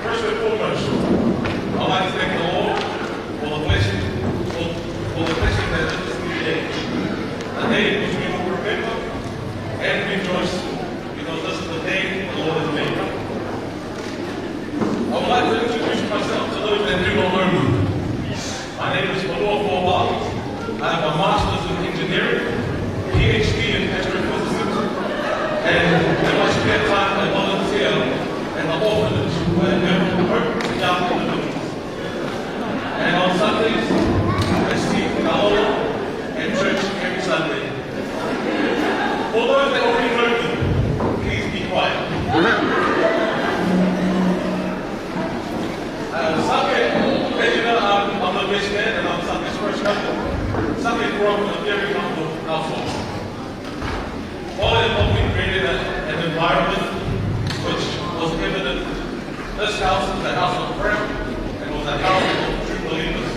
First and foremost, I'd like to thank the Lord for the blessing, for, for the blessing that is this new day. A day which we will remember and rejoice, because this is the day the Lord has made. I would like to introduce myself to those that do not know me. My name is Manoa Foʻavao. I have a Master's in Engineering, P H D in Astrophysics, and in my spare time I volunteer at the orphanage where I help the young individuals. And on Sundays, I speak in our at church every Sunday. For those that already know me, please be quiet. Uh, Sake, as you know, I'm, I'm the best man and I'm Sake's first cousin. Sake grew up in a very humble household. All in all, we created a, an environment which was evident. This house was a house of prayer and was a house of true believers.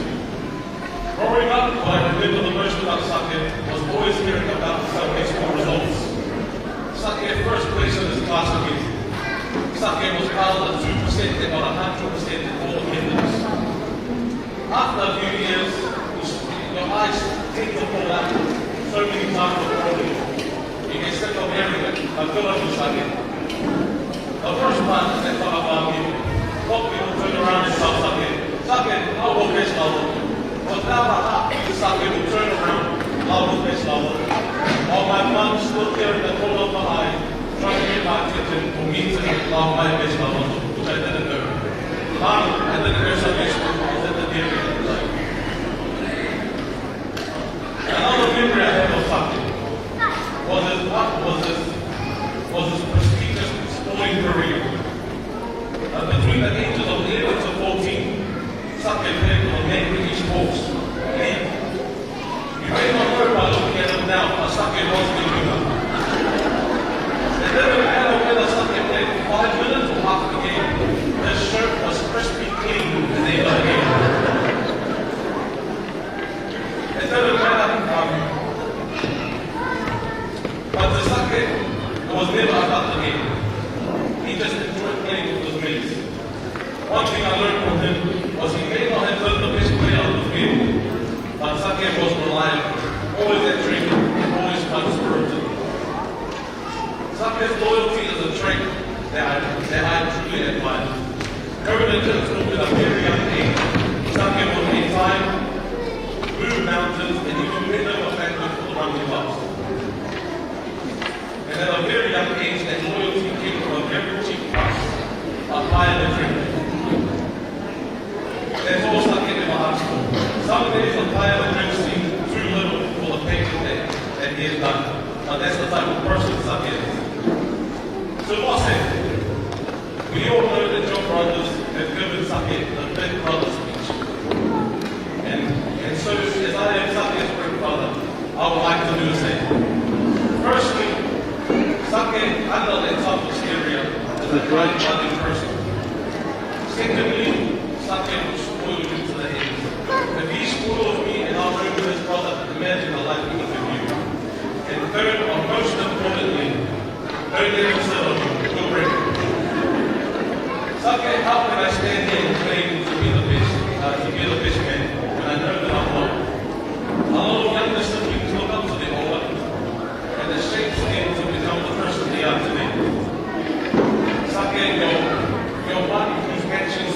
Growing up, what I remember the most about Sake was always hearing about the Sunday school results. Sake first place in his class again. Sake was either two percent and got one hundred percent in all the candidates. After a few years, your eyes tend to fall out. So many times of falling. You get sick of hearing it, but God is Sake. The first part is that Baba Mami. What people turn around and tell Sake, "Sake, how will this love?" But now I have to Sake to turn around, "How will this love?" All my mom still there in the corner of my eye, trying to get my attention for me to love my best love, which I didn't know. Mom, I didn't know Sunday school, I was at the dairy at the time. Another memory I have of Sake was his, was his, was his prestigious sporting career. Uh, between the ages of eleven to fourteen, Sake played for the Main Street East Hawks League. You may not know by looking at him now, but Sake was the winner. It didn't matter whether Sake played five minutes or half the game, his shirt was crispy clean at the end of the game. It didn't matter, um, but to Sake, it was never about the game. He just enjoyed playing with his mates. One thing I learned from him was he may not have been the best player on the field, but Sake was reliable, always at training, always fun-spirited. Sake's loyalty is a trait that I, that I truly admire. Going to church school at a very young age, Sake would make time, move mountains, and even pay the factor for the running clubs. And at a very young age, that loyalty came from a very cheap price, a pile of drink. That's all Sake ever asked for. Some days a pile of drink seemed too little for the payment that, that he had done. But that's the type of person Sake is. So Mose, we all know that your brothers have given Sake the big brother speech. And, and so, as I am Sake's big brother, I would like to do the same. Firstly, Sake, under that type of stereo, is a kind-hearted person. Secondly, Sake will spoil you to the end. If he spoils me and I ruin his brother, imagine the likelihood of you. And third, and most importantly, don't let him settle for break. Sake, how can I stand here and claim to be the best, uh, to be the best man when I know that I'm not? A lot of younger siblings look up to their older, and it shapes them to become the person they are today. Sake, your, your one whose actions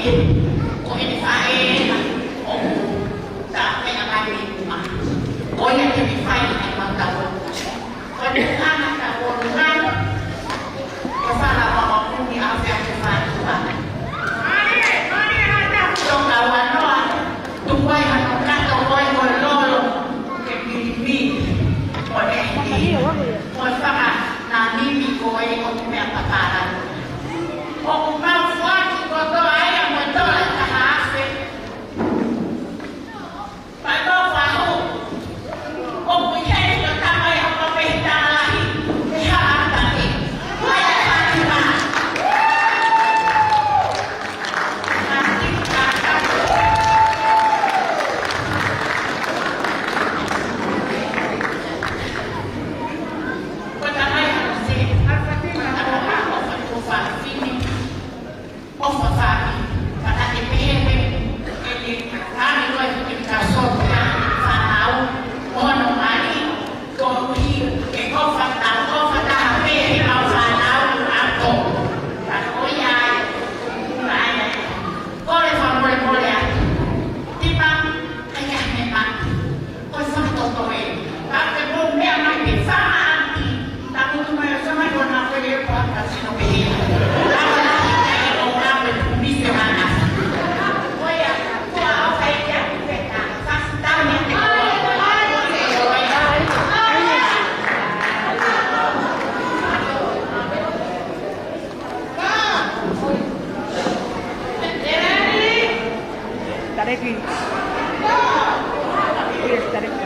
Ko ʻene faʻē ena ʻoku tāpeʻa mai mei muʻa. Ko ia te ne fai ʻa e mau tauʻolunga. Ko e tangata tauʻolunga, ko Fala Mama Kumi a fea ke fai tua. Toka ua noa, tuku ai hano kato ko e ko e lolo, ke milimili, ko e ʻehi, ko e faka nā nimi ko e ʻoku meʻa papala. ʻOku mau foaki kotoa ia mo e tola taha afe. Pea ko fahu. ʻOku ʻi heni ko e tama ia ʻoku pehē talahi. ʻI ha ata ni. Ko e fatima. Kole fakamolemole atu. Tipa, ʻikai ke meʻa. Ko e fakatoto ē. Ka ke mou meʻa mai pē fakaʻati. Takutu mai ʻo sama ko na ko e pā ka sino pē. Ka ko na ki kai ko ka me pumi se mana. Ko ia, ko au kai kia ku pē ka. Fakatau me te ko. Tareki. Yes, tareki.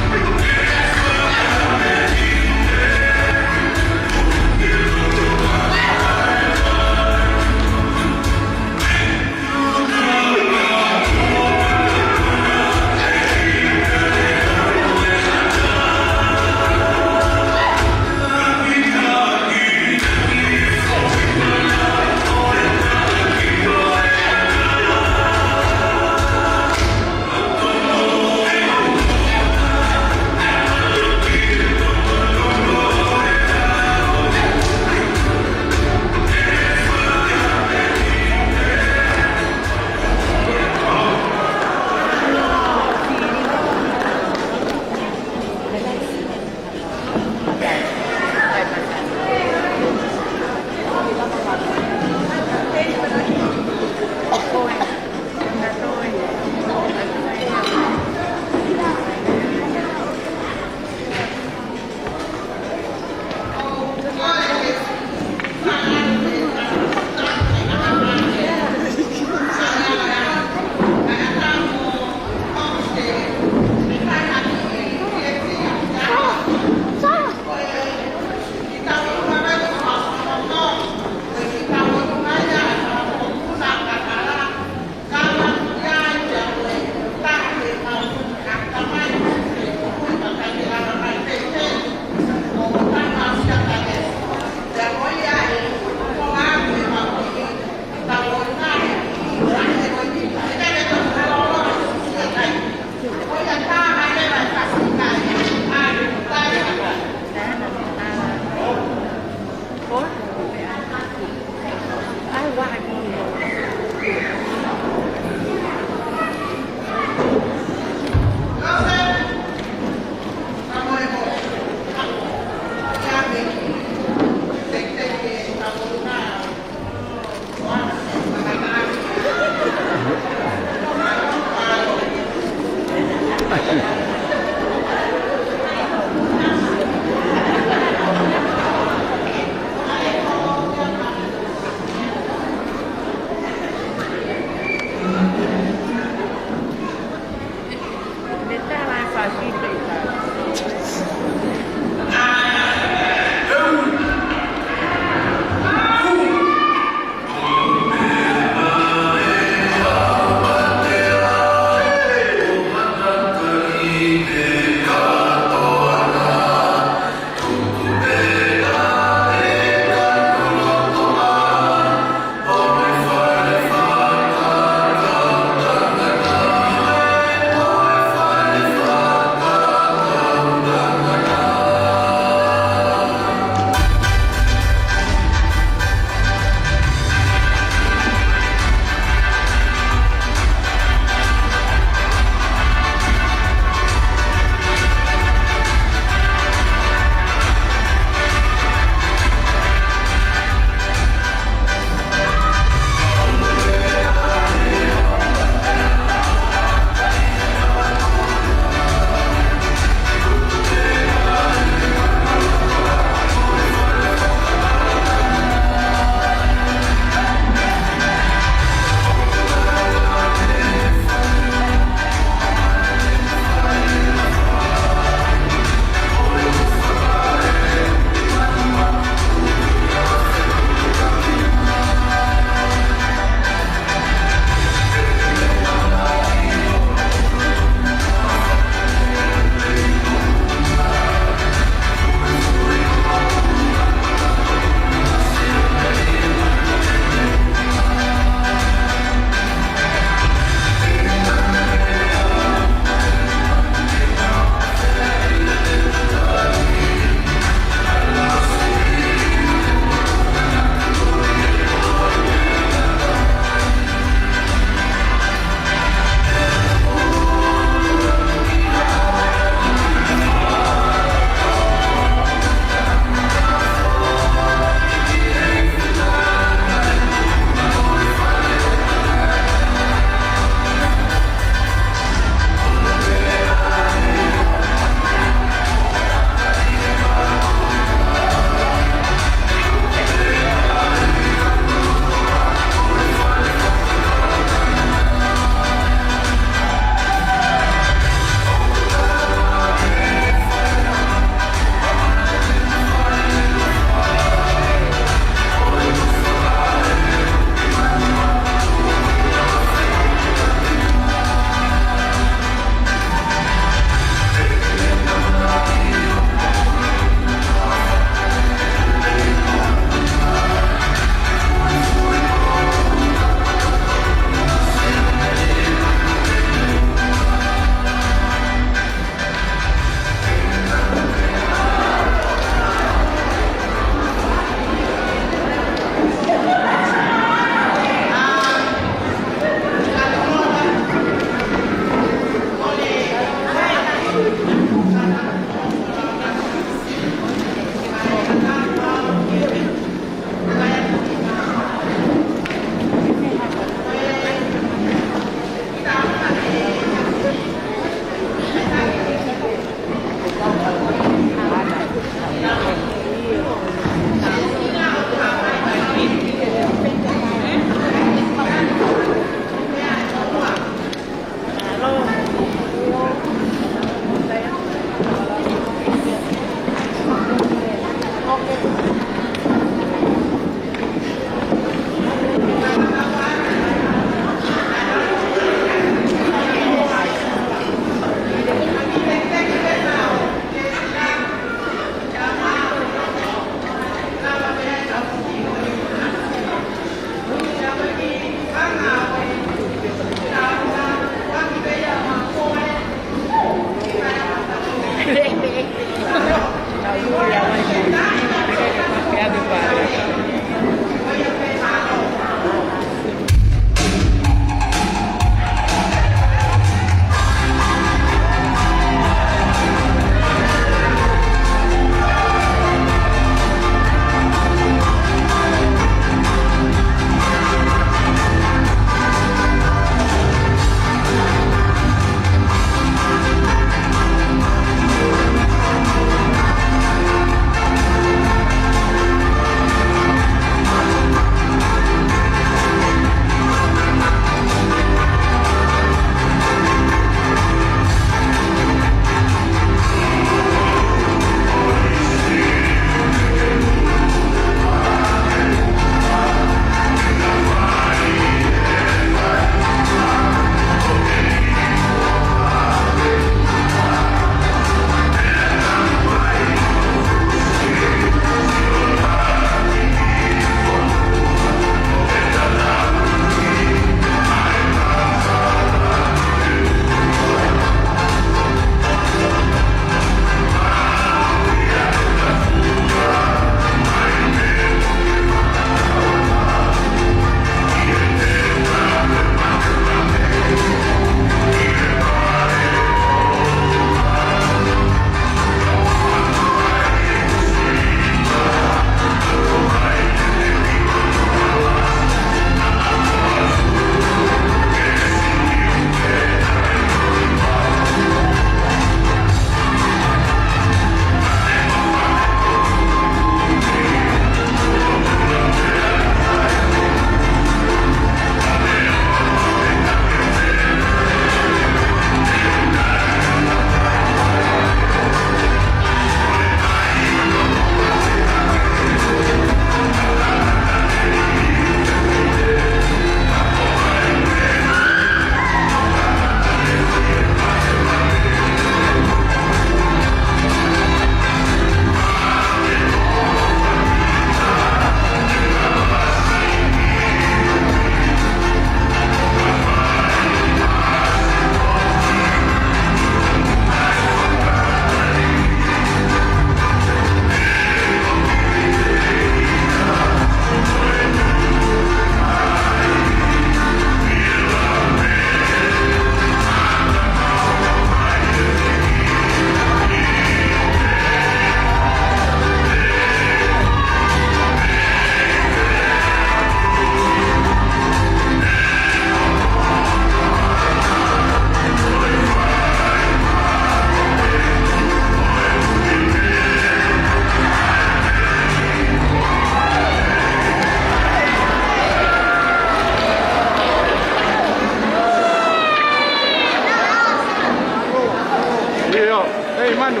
Manu.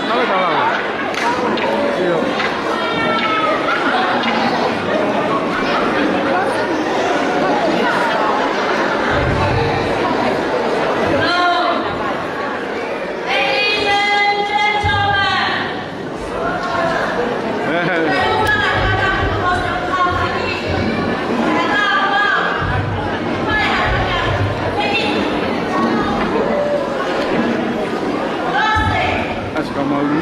Nau e tala. ʻIo. That's from Maui.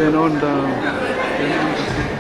Turn on the, turn on the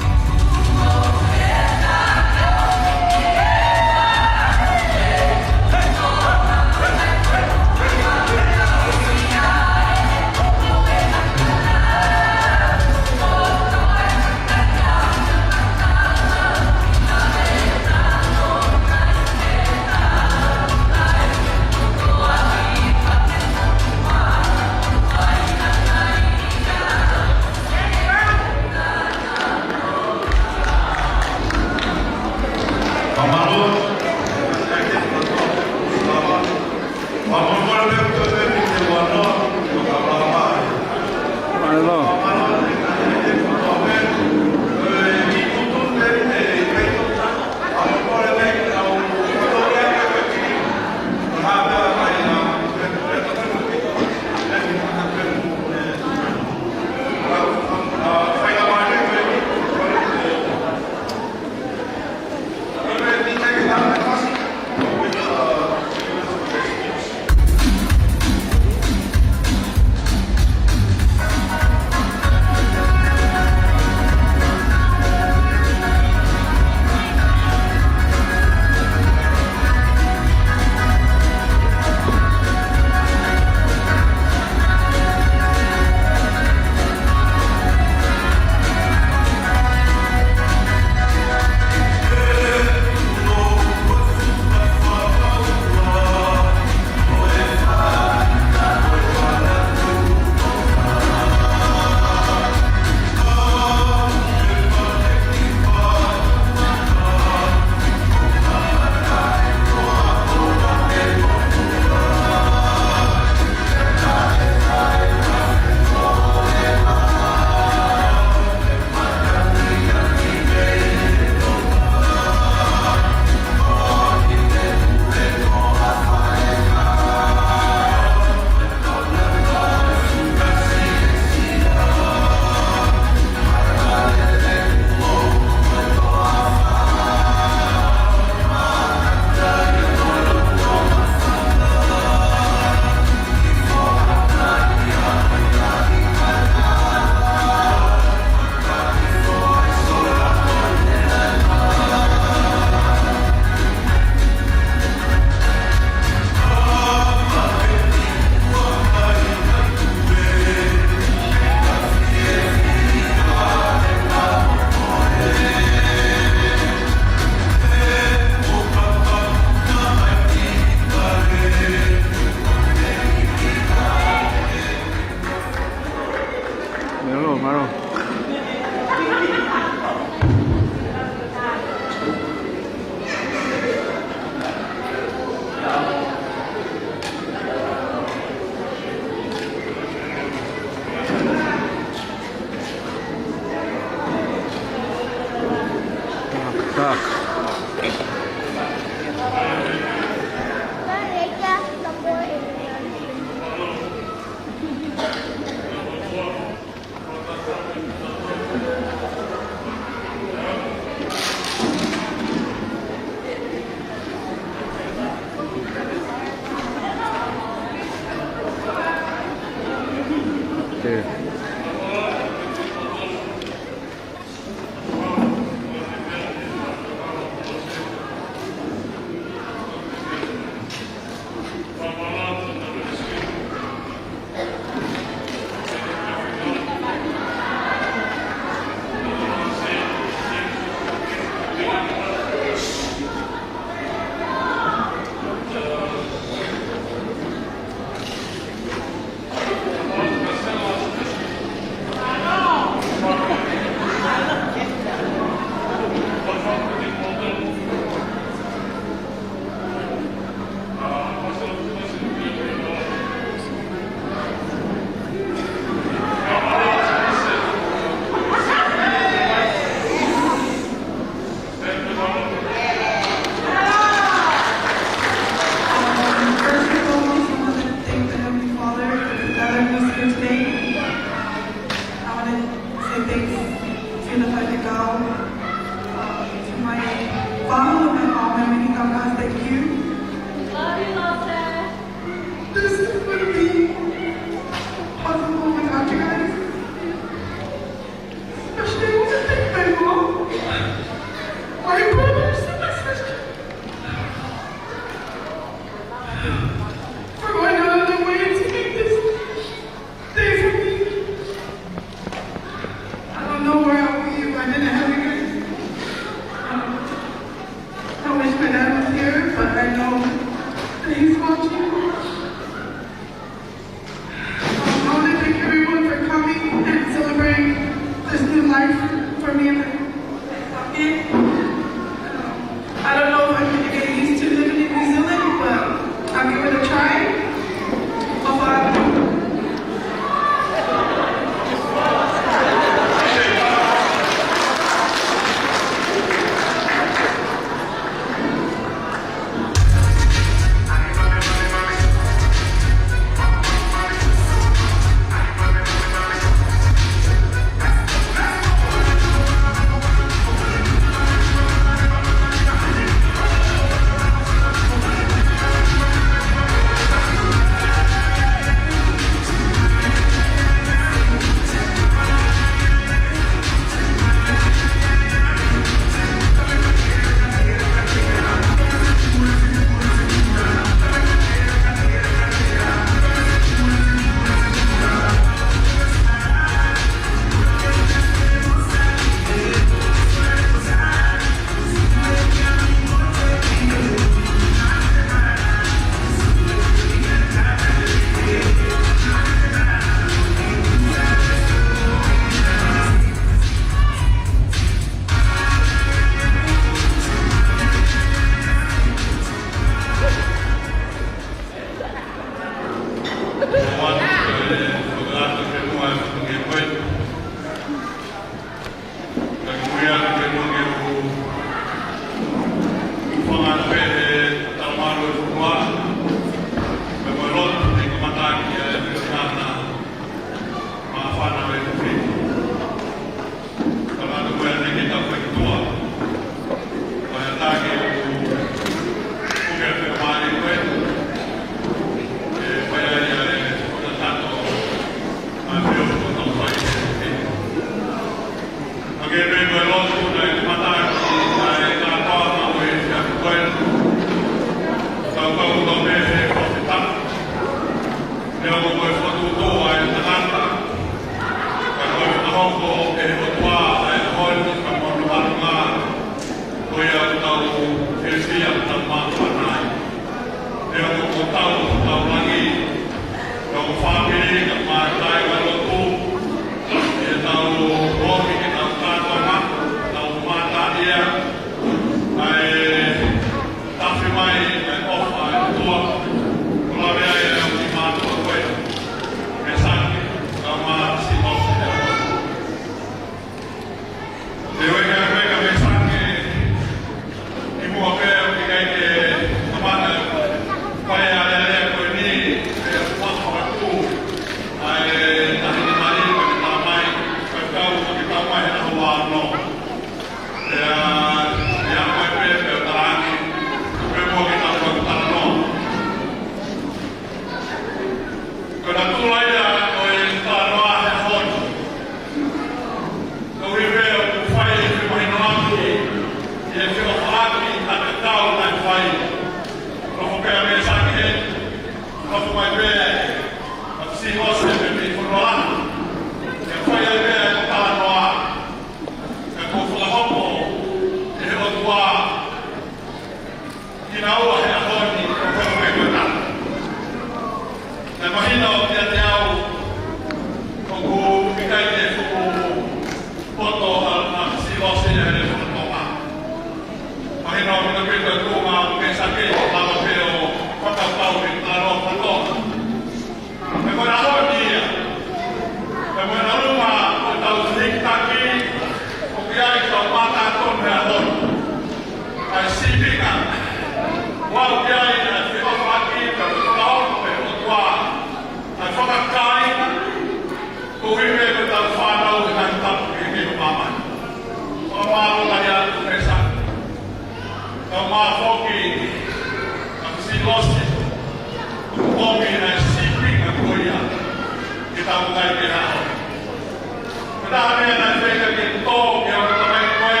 Taha meʻa naʻe feinga ke tō ki he ʻatamai ko ē,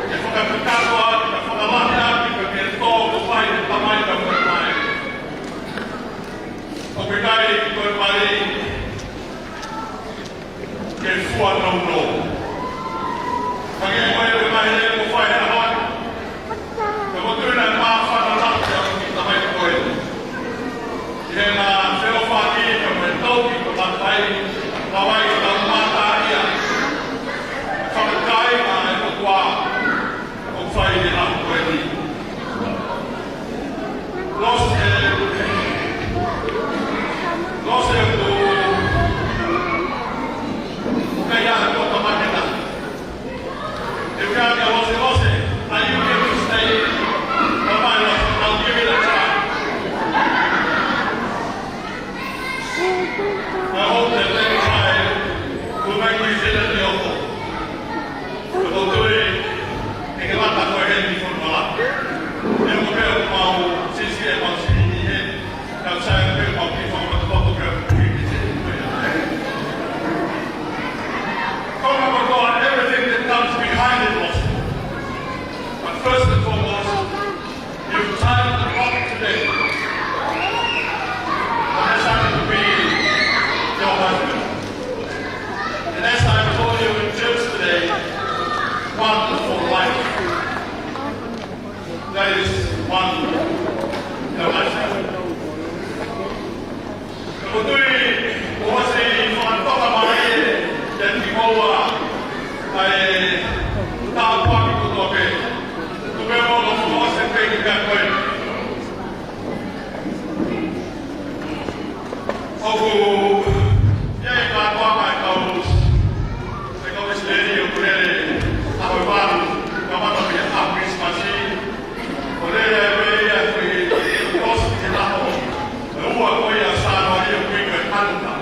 ke fakakakato ʻaki, ke fakalahi ʻaki, ke tō ko fai ʻe he tamai ka ko e mai. ʻOku ʻikai ko e mali ke fua nounou. Hangē ko e meʻa ʻe ko fai ʻe he ʻaho ni. Ka ko e tuʻu naʻe māfana lahi ʻa e ʻatamai ko ē. ʻI heʻena feʻofaʻaki mo e tauhi ko e matai, ka ʻoku ʻikai ke tau mātā ia. Fakakāinga ʻa e ʻOtua ʻoku fai ʻi he ʻaho ko eni. Lose, lose ʻoku, ʻoku ʻikai ha toka maketa. If you have your lose, lose, are you willing to stay? Come on, lose, I'll give it a try. I hope that next time we'll make New Zealand the offer. Ko e tui, ʻe ke lata ko ē heni fono mala. ʻE ko pea mau sisi e mau sini ni he. Ka sai pea mau ki fono mala fono pea. Kono kotoa, everything that comes behind it also. But first and foremost, you tie the knot today. And that's how it will be your husband. And as I told you in church today, one for life. That is one for life. Ko e tui, ʻosi fakatoka mai ʻe he kiʻi moua ʻa e tāpuaki kotoa pē. Tuku pē mo ka fuʻu ʻosi pē ki ka koe. ʻOku ʻi ai e kātoanga e kau, e kau ʻIsileli ʻoku lele ʻaho ʻe valu, kamata mei he ʻaho Kilisimasi. ʻO lele ai pē ia ʻi he ʻosi ki he ʻaho ʻe ua ko ia ʻo Sānuali ʻoku ui ko e Hanukkah.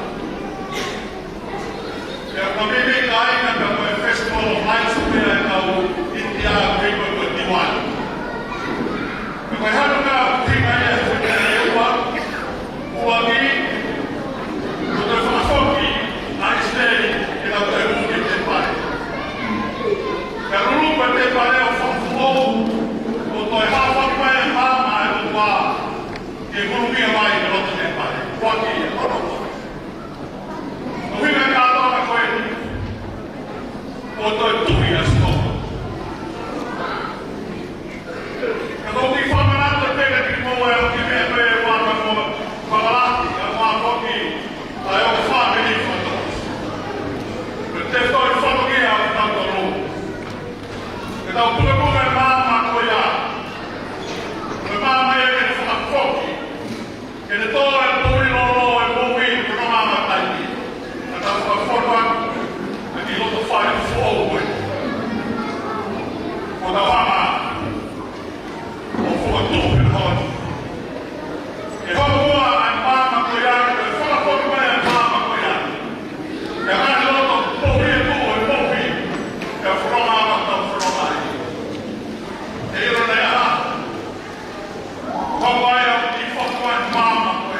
Pea ko e meimei kāinga pea ko e Festival of Lights pea ʻa e kau ʻInitia ʻoku ui ko e Diwali. Pea ko e Hanukkah ʻoku ʻuhinga ia he fuʻu meʻa ʻe ua, ʻuluaki, ko e toe fakafoki ʻa ʻIsileli ke nau toe hū ki he temipale. Pea lulu ko e temipale ʻo fakafoʻou, ʻo toe hāfaki mai e maama ʻa e ʻOtua ke hū mai ki loto temipale. ʻUluaki ia, ʻuluaki. ʻUhinga e kātoanga ko eni, ʻo toe tuʻi ʻa Sihova. Ka ʻoku ou fakamanatu pē kiate kimoua e kiʻi meʻa pē ʻoku ou fakamanatu, ʻa e ʻoku fāmili fakatō. Ko e tefitoʻi fatongia ʻo kitautolu. Ke tau pukepuke e maama ko ia. Ko e maama ia ke fakafoki. Ke ne tō e poʻuli lōlō e moʻui ko e maama taimi. Ka tau fakafoki atu ʻa e kiʻi loto fale foʻou ko ē. Ko tau hanga ʻo fakatupu e honi. ʻE hoko ʻa e maama ko ia, ʻe fakafoki mai e maama ko ia. ʻE ngaahi loto poʻuli e moʻui, e moʻui. ʻE fakafoki mai, tau fakafoki mai. ʻE ʻilo naʻe ʻalu. Hoko ai ʻa e kiʻi fakafoki mai e maama ko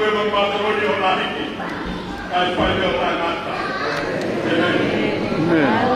Ko e ma patoloni o la hiki. Kae fai ʻo taʻengata. ʻĒmeni.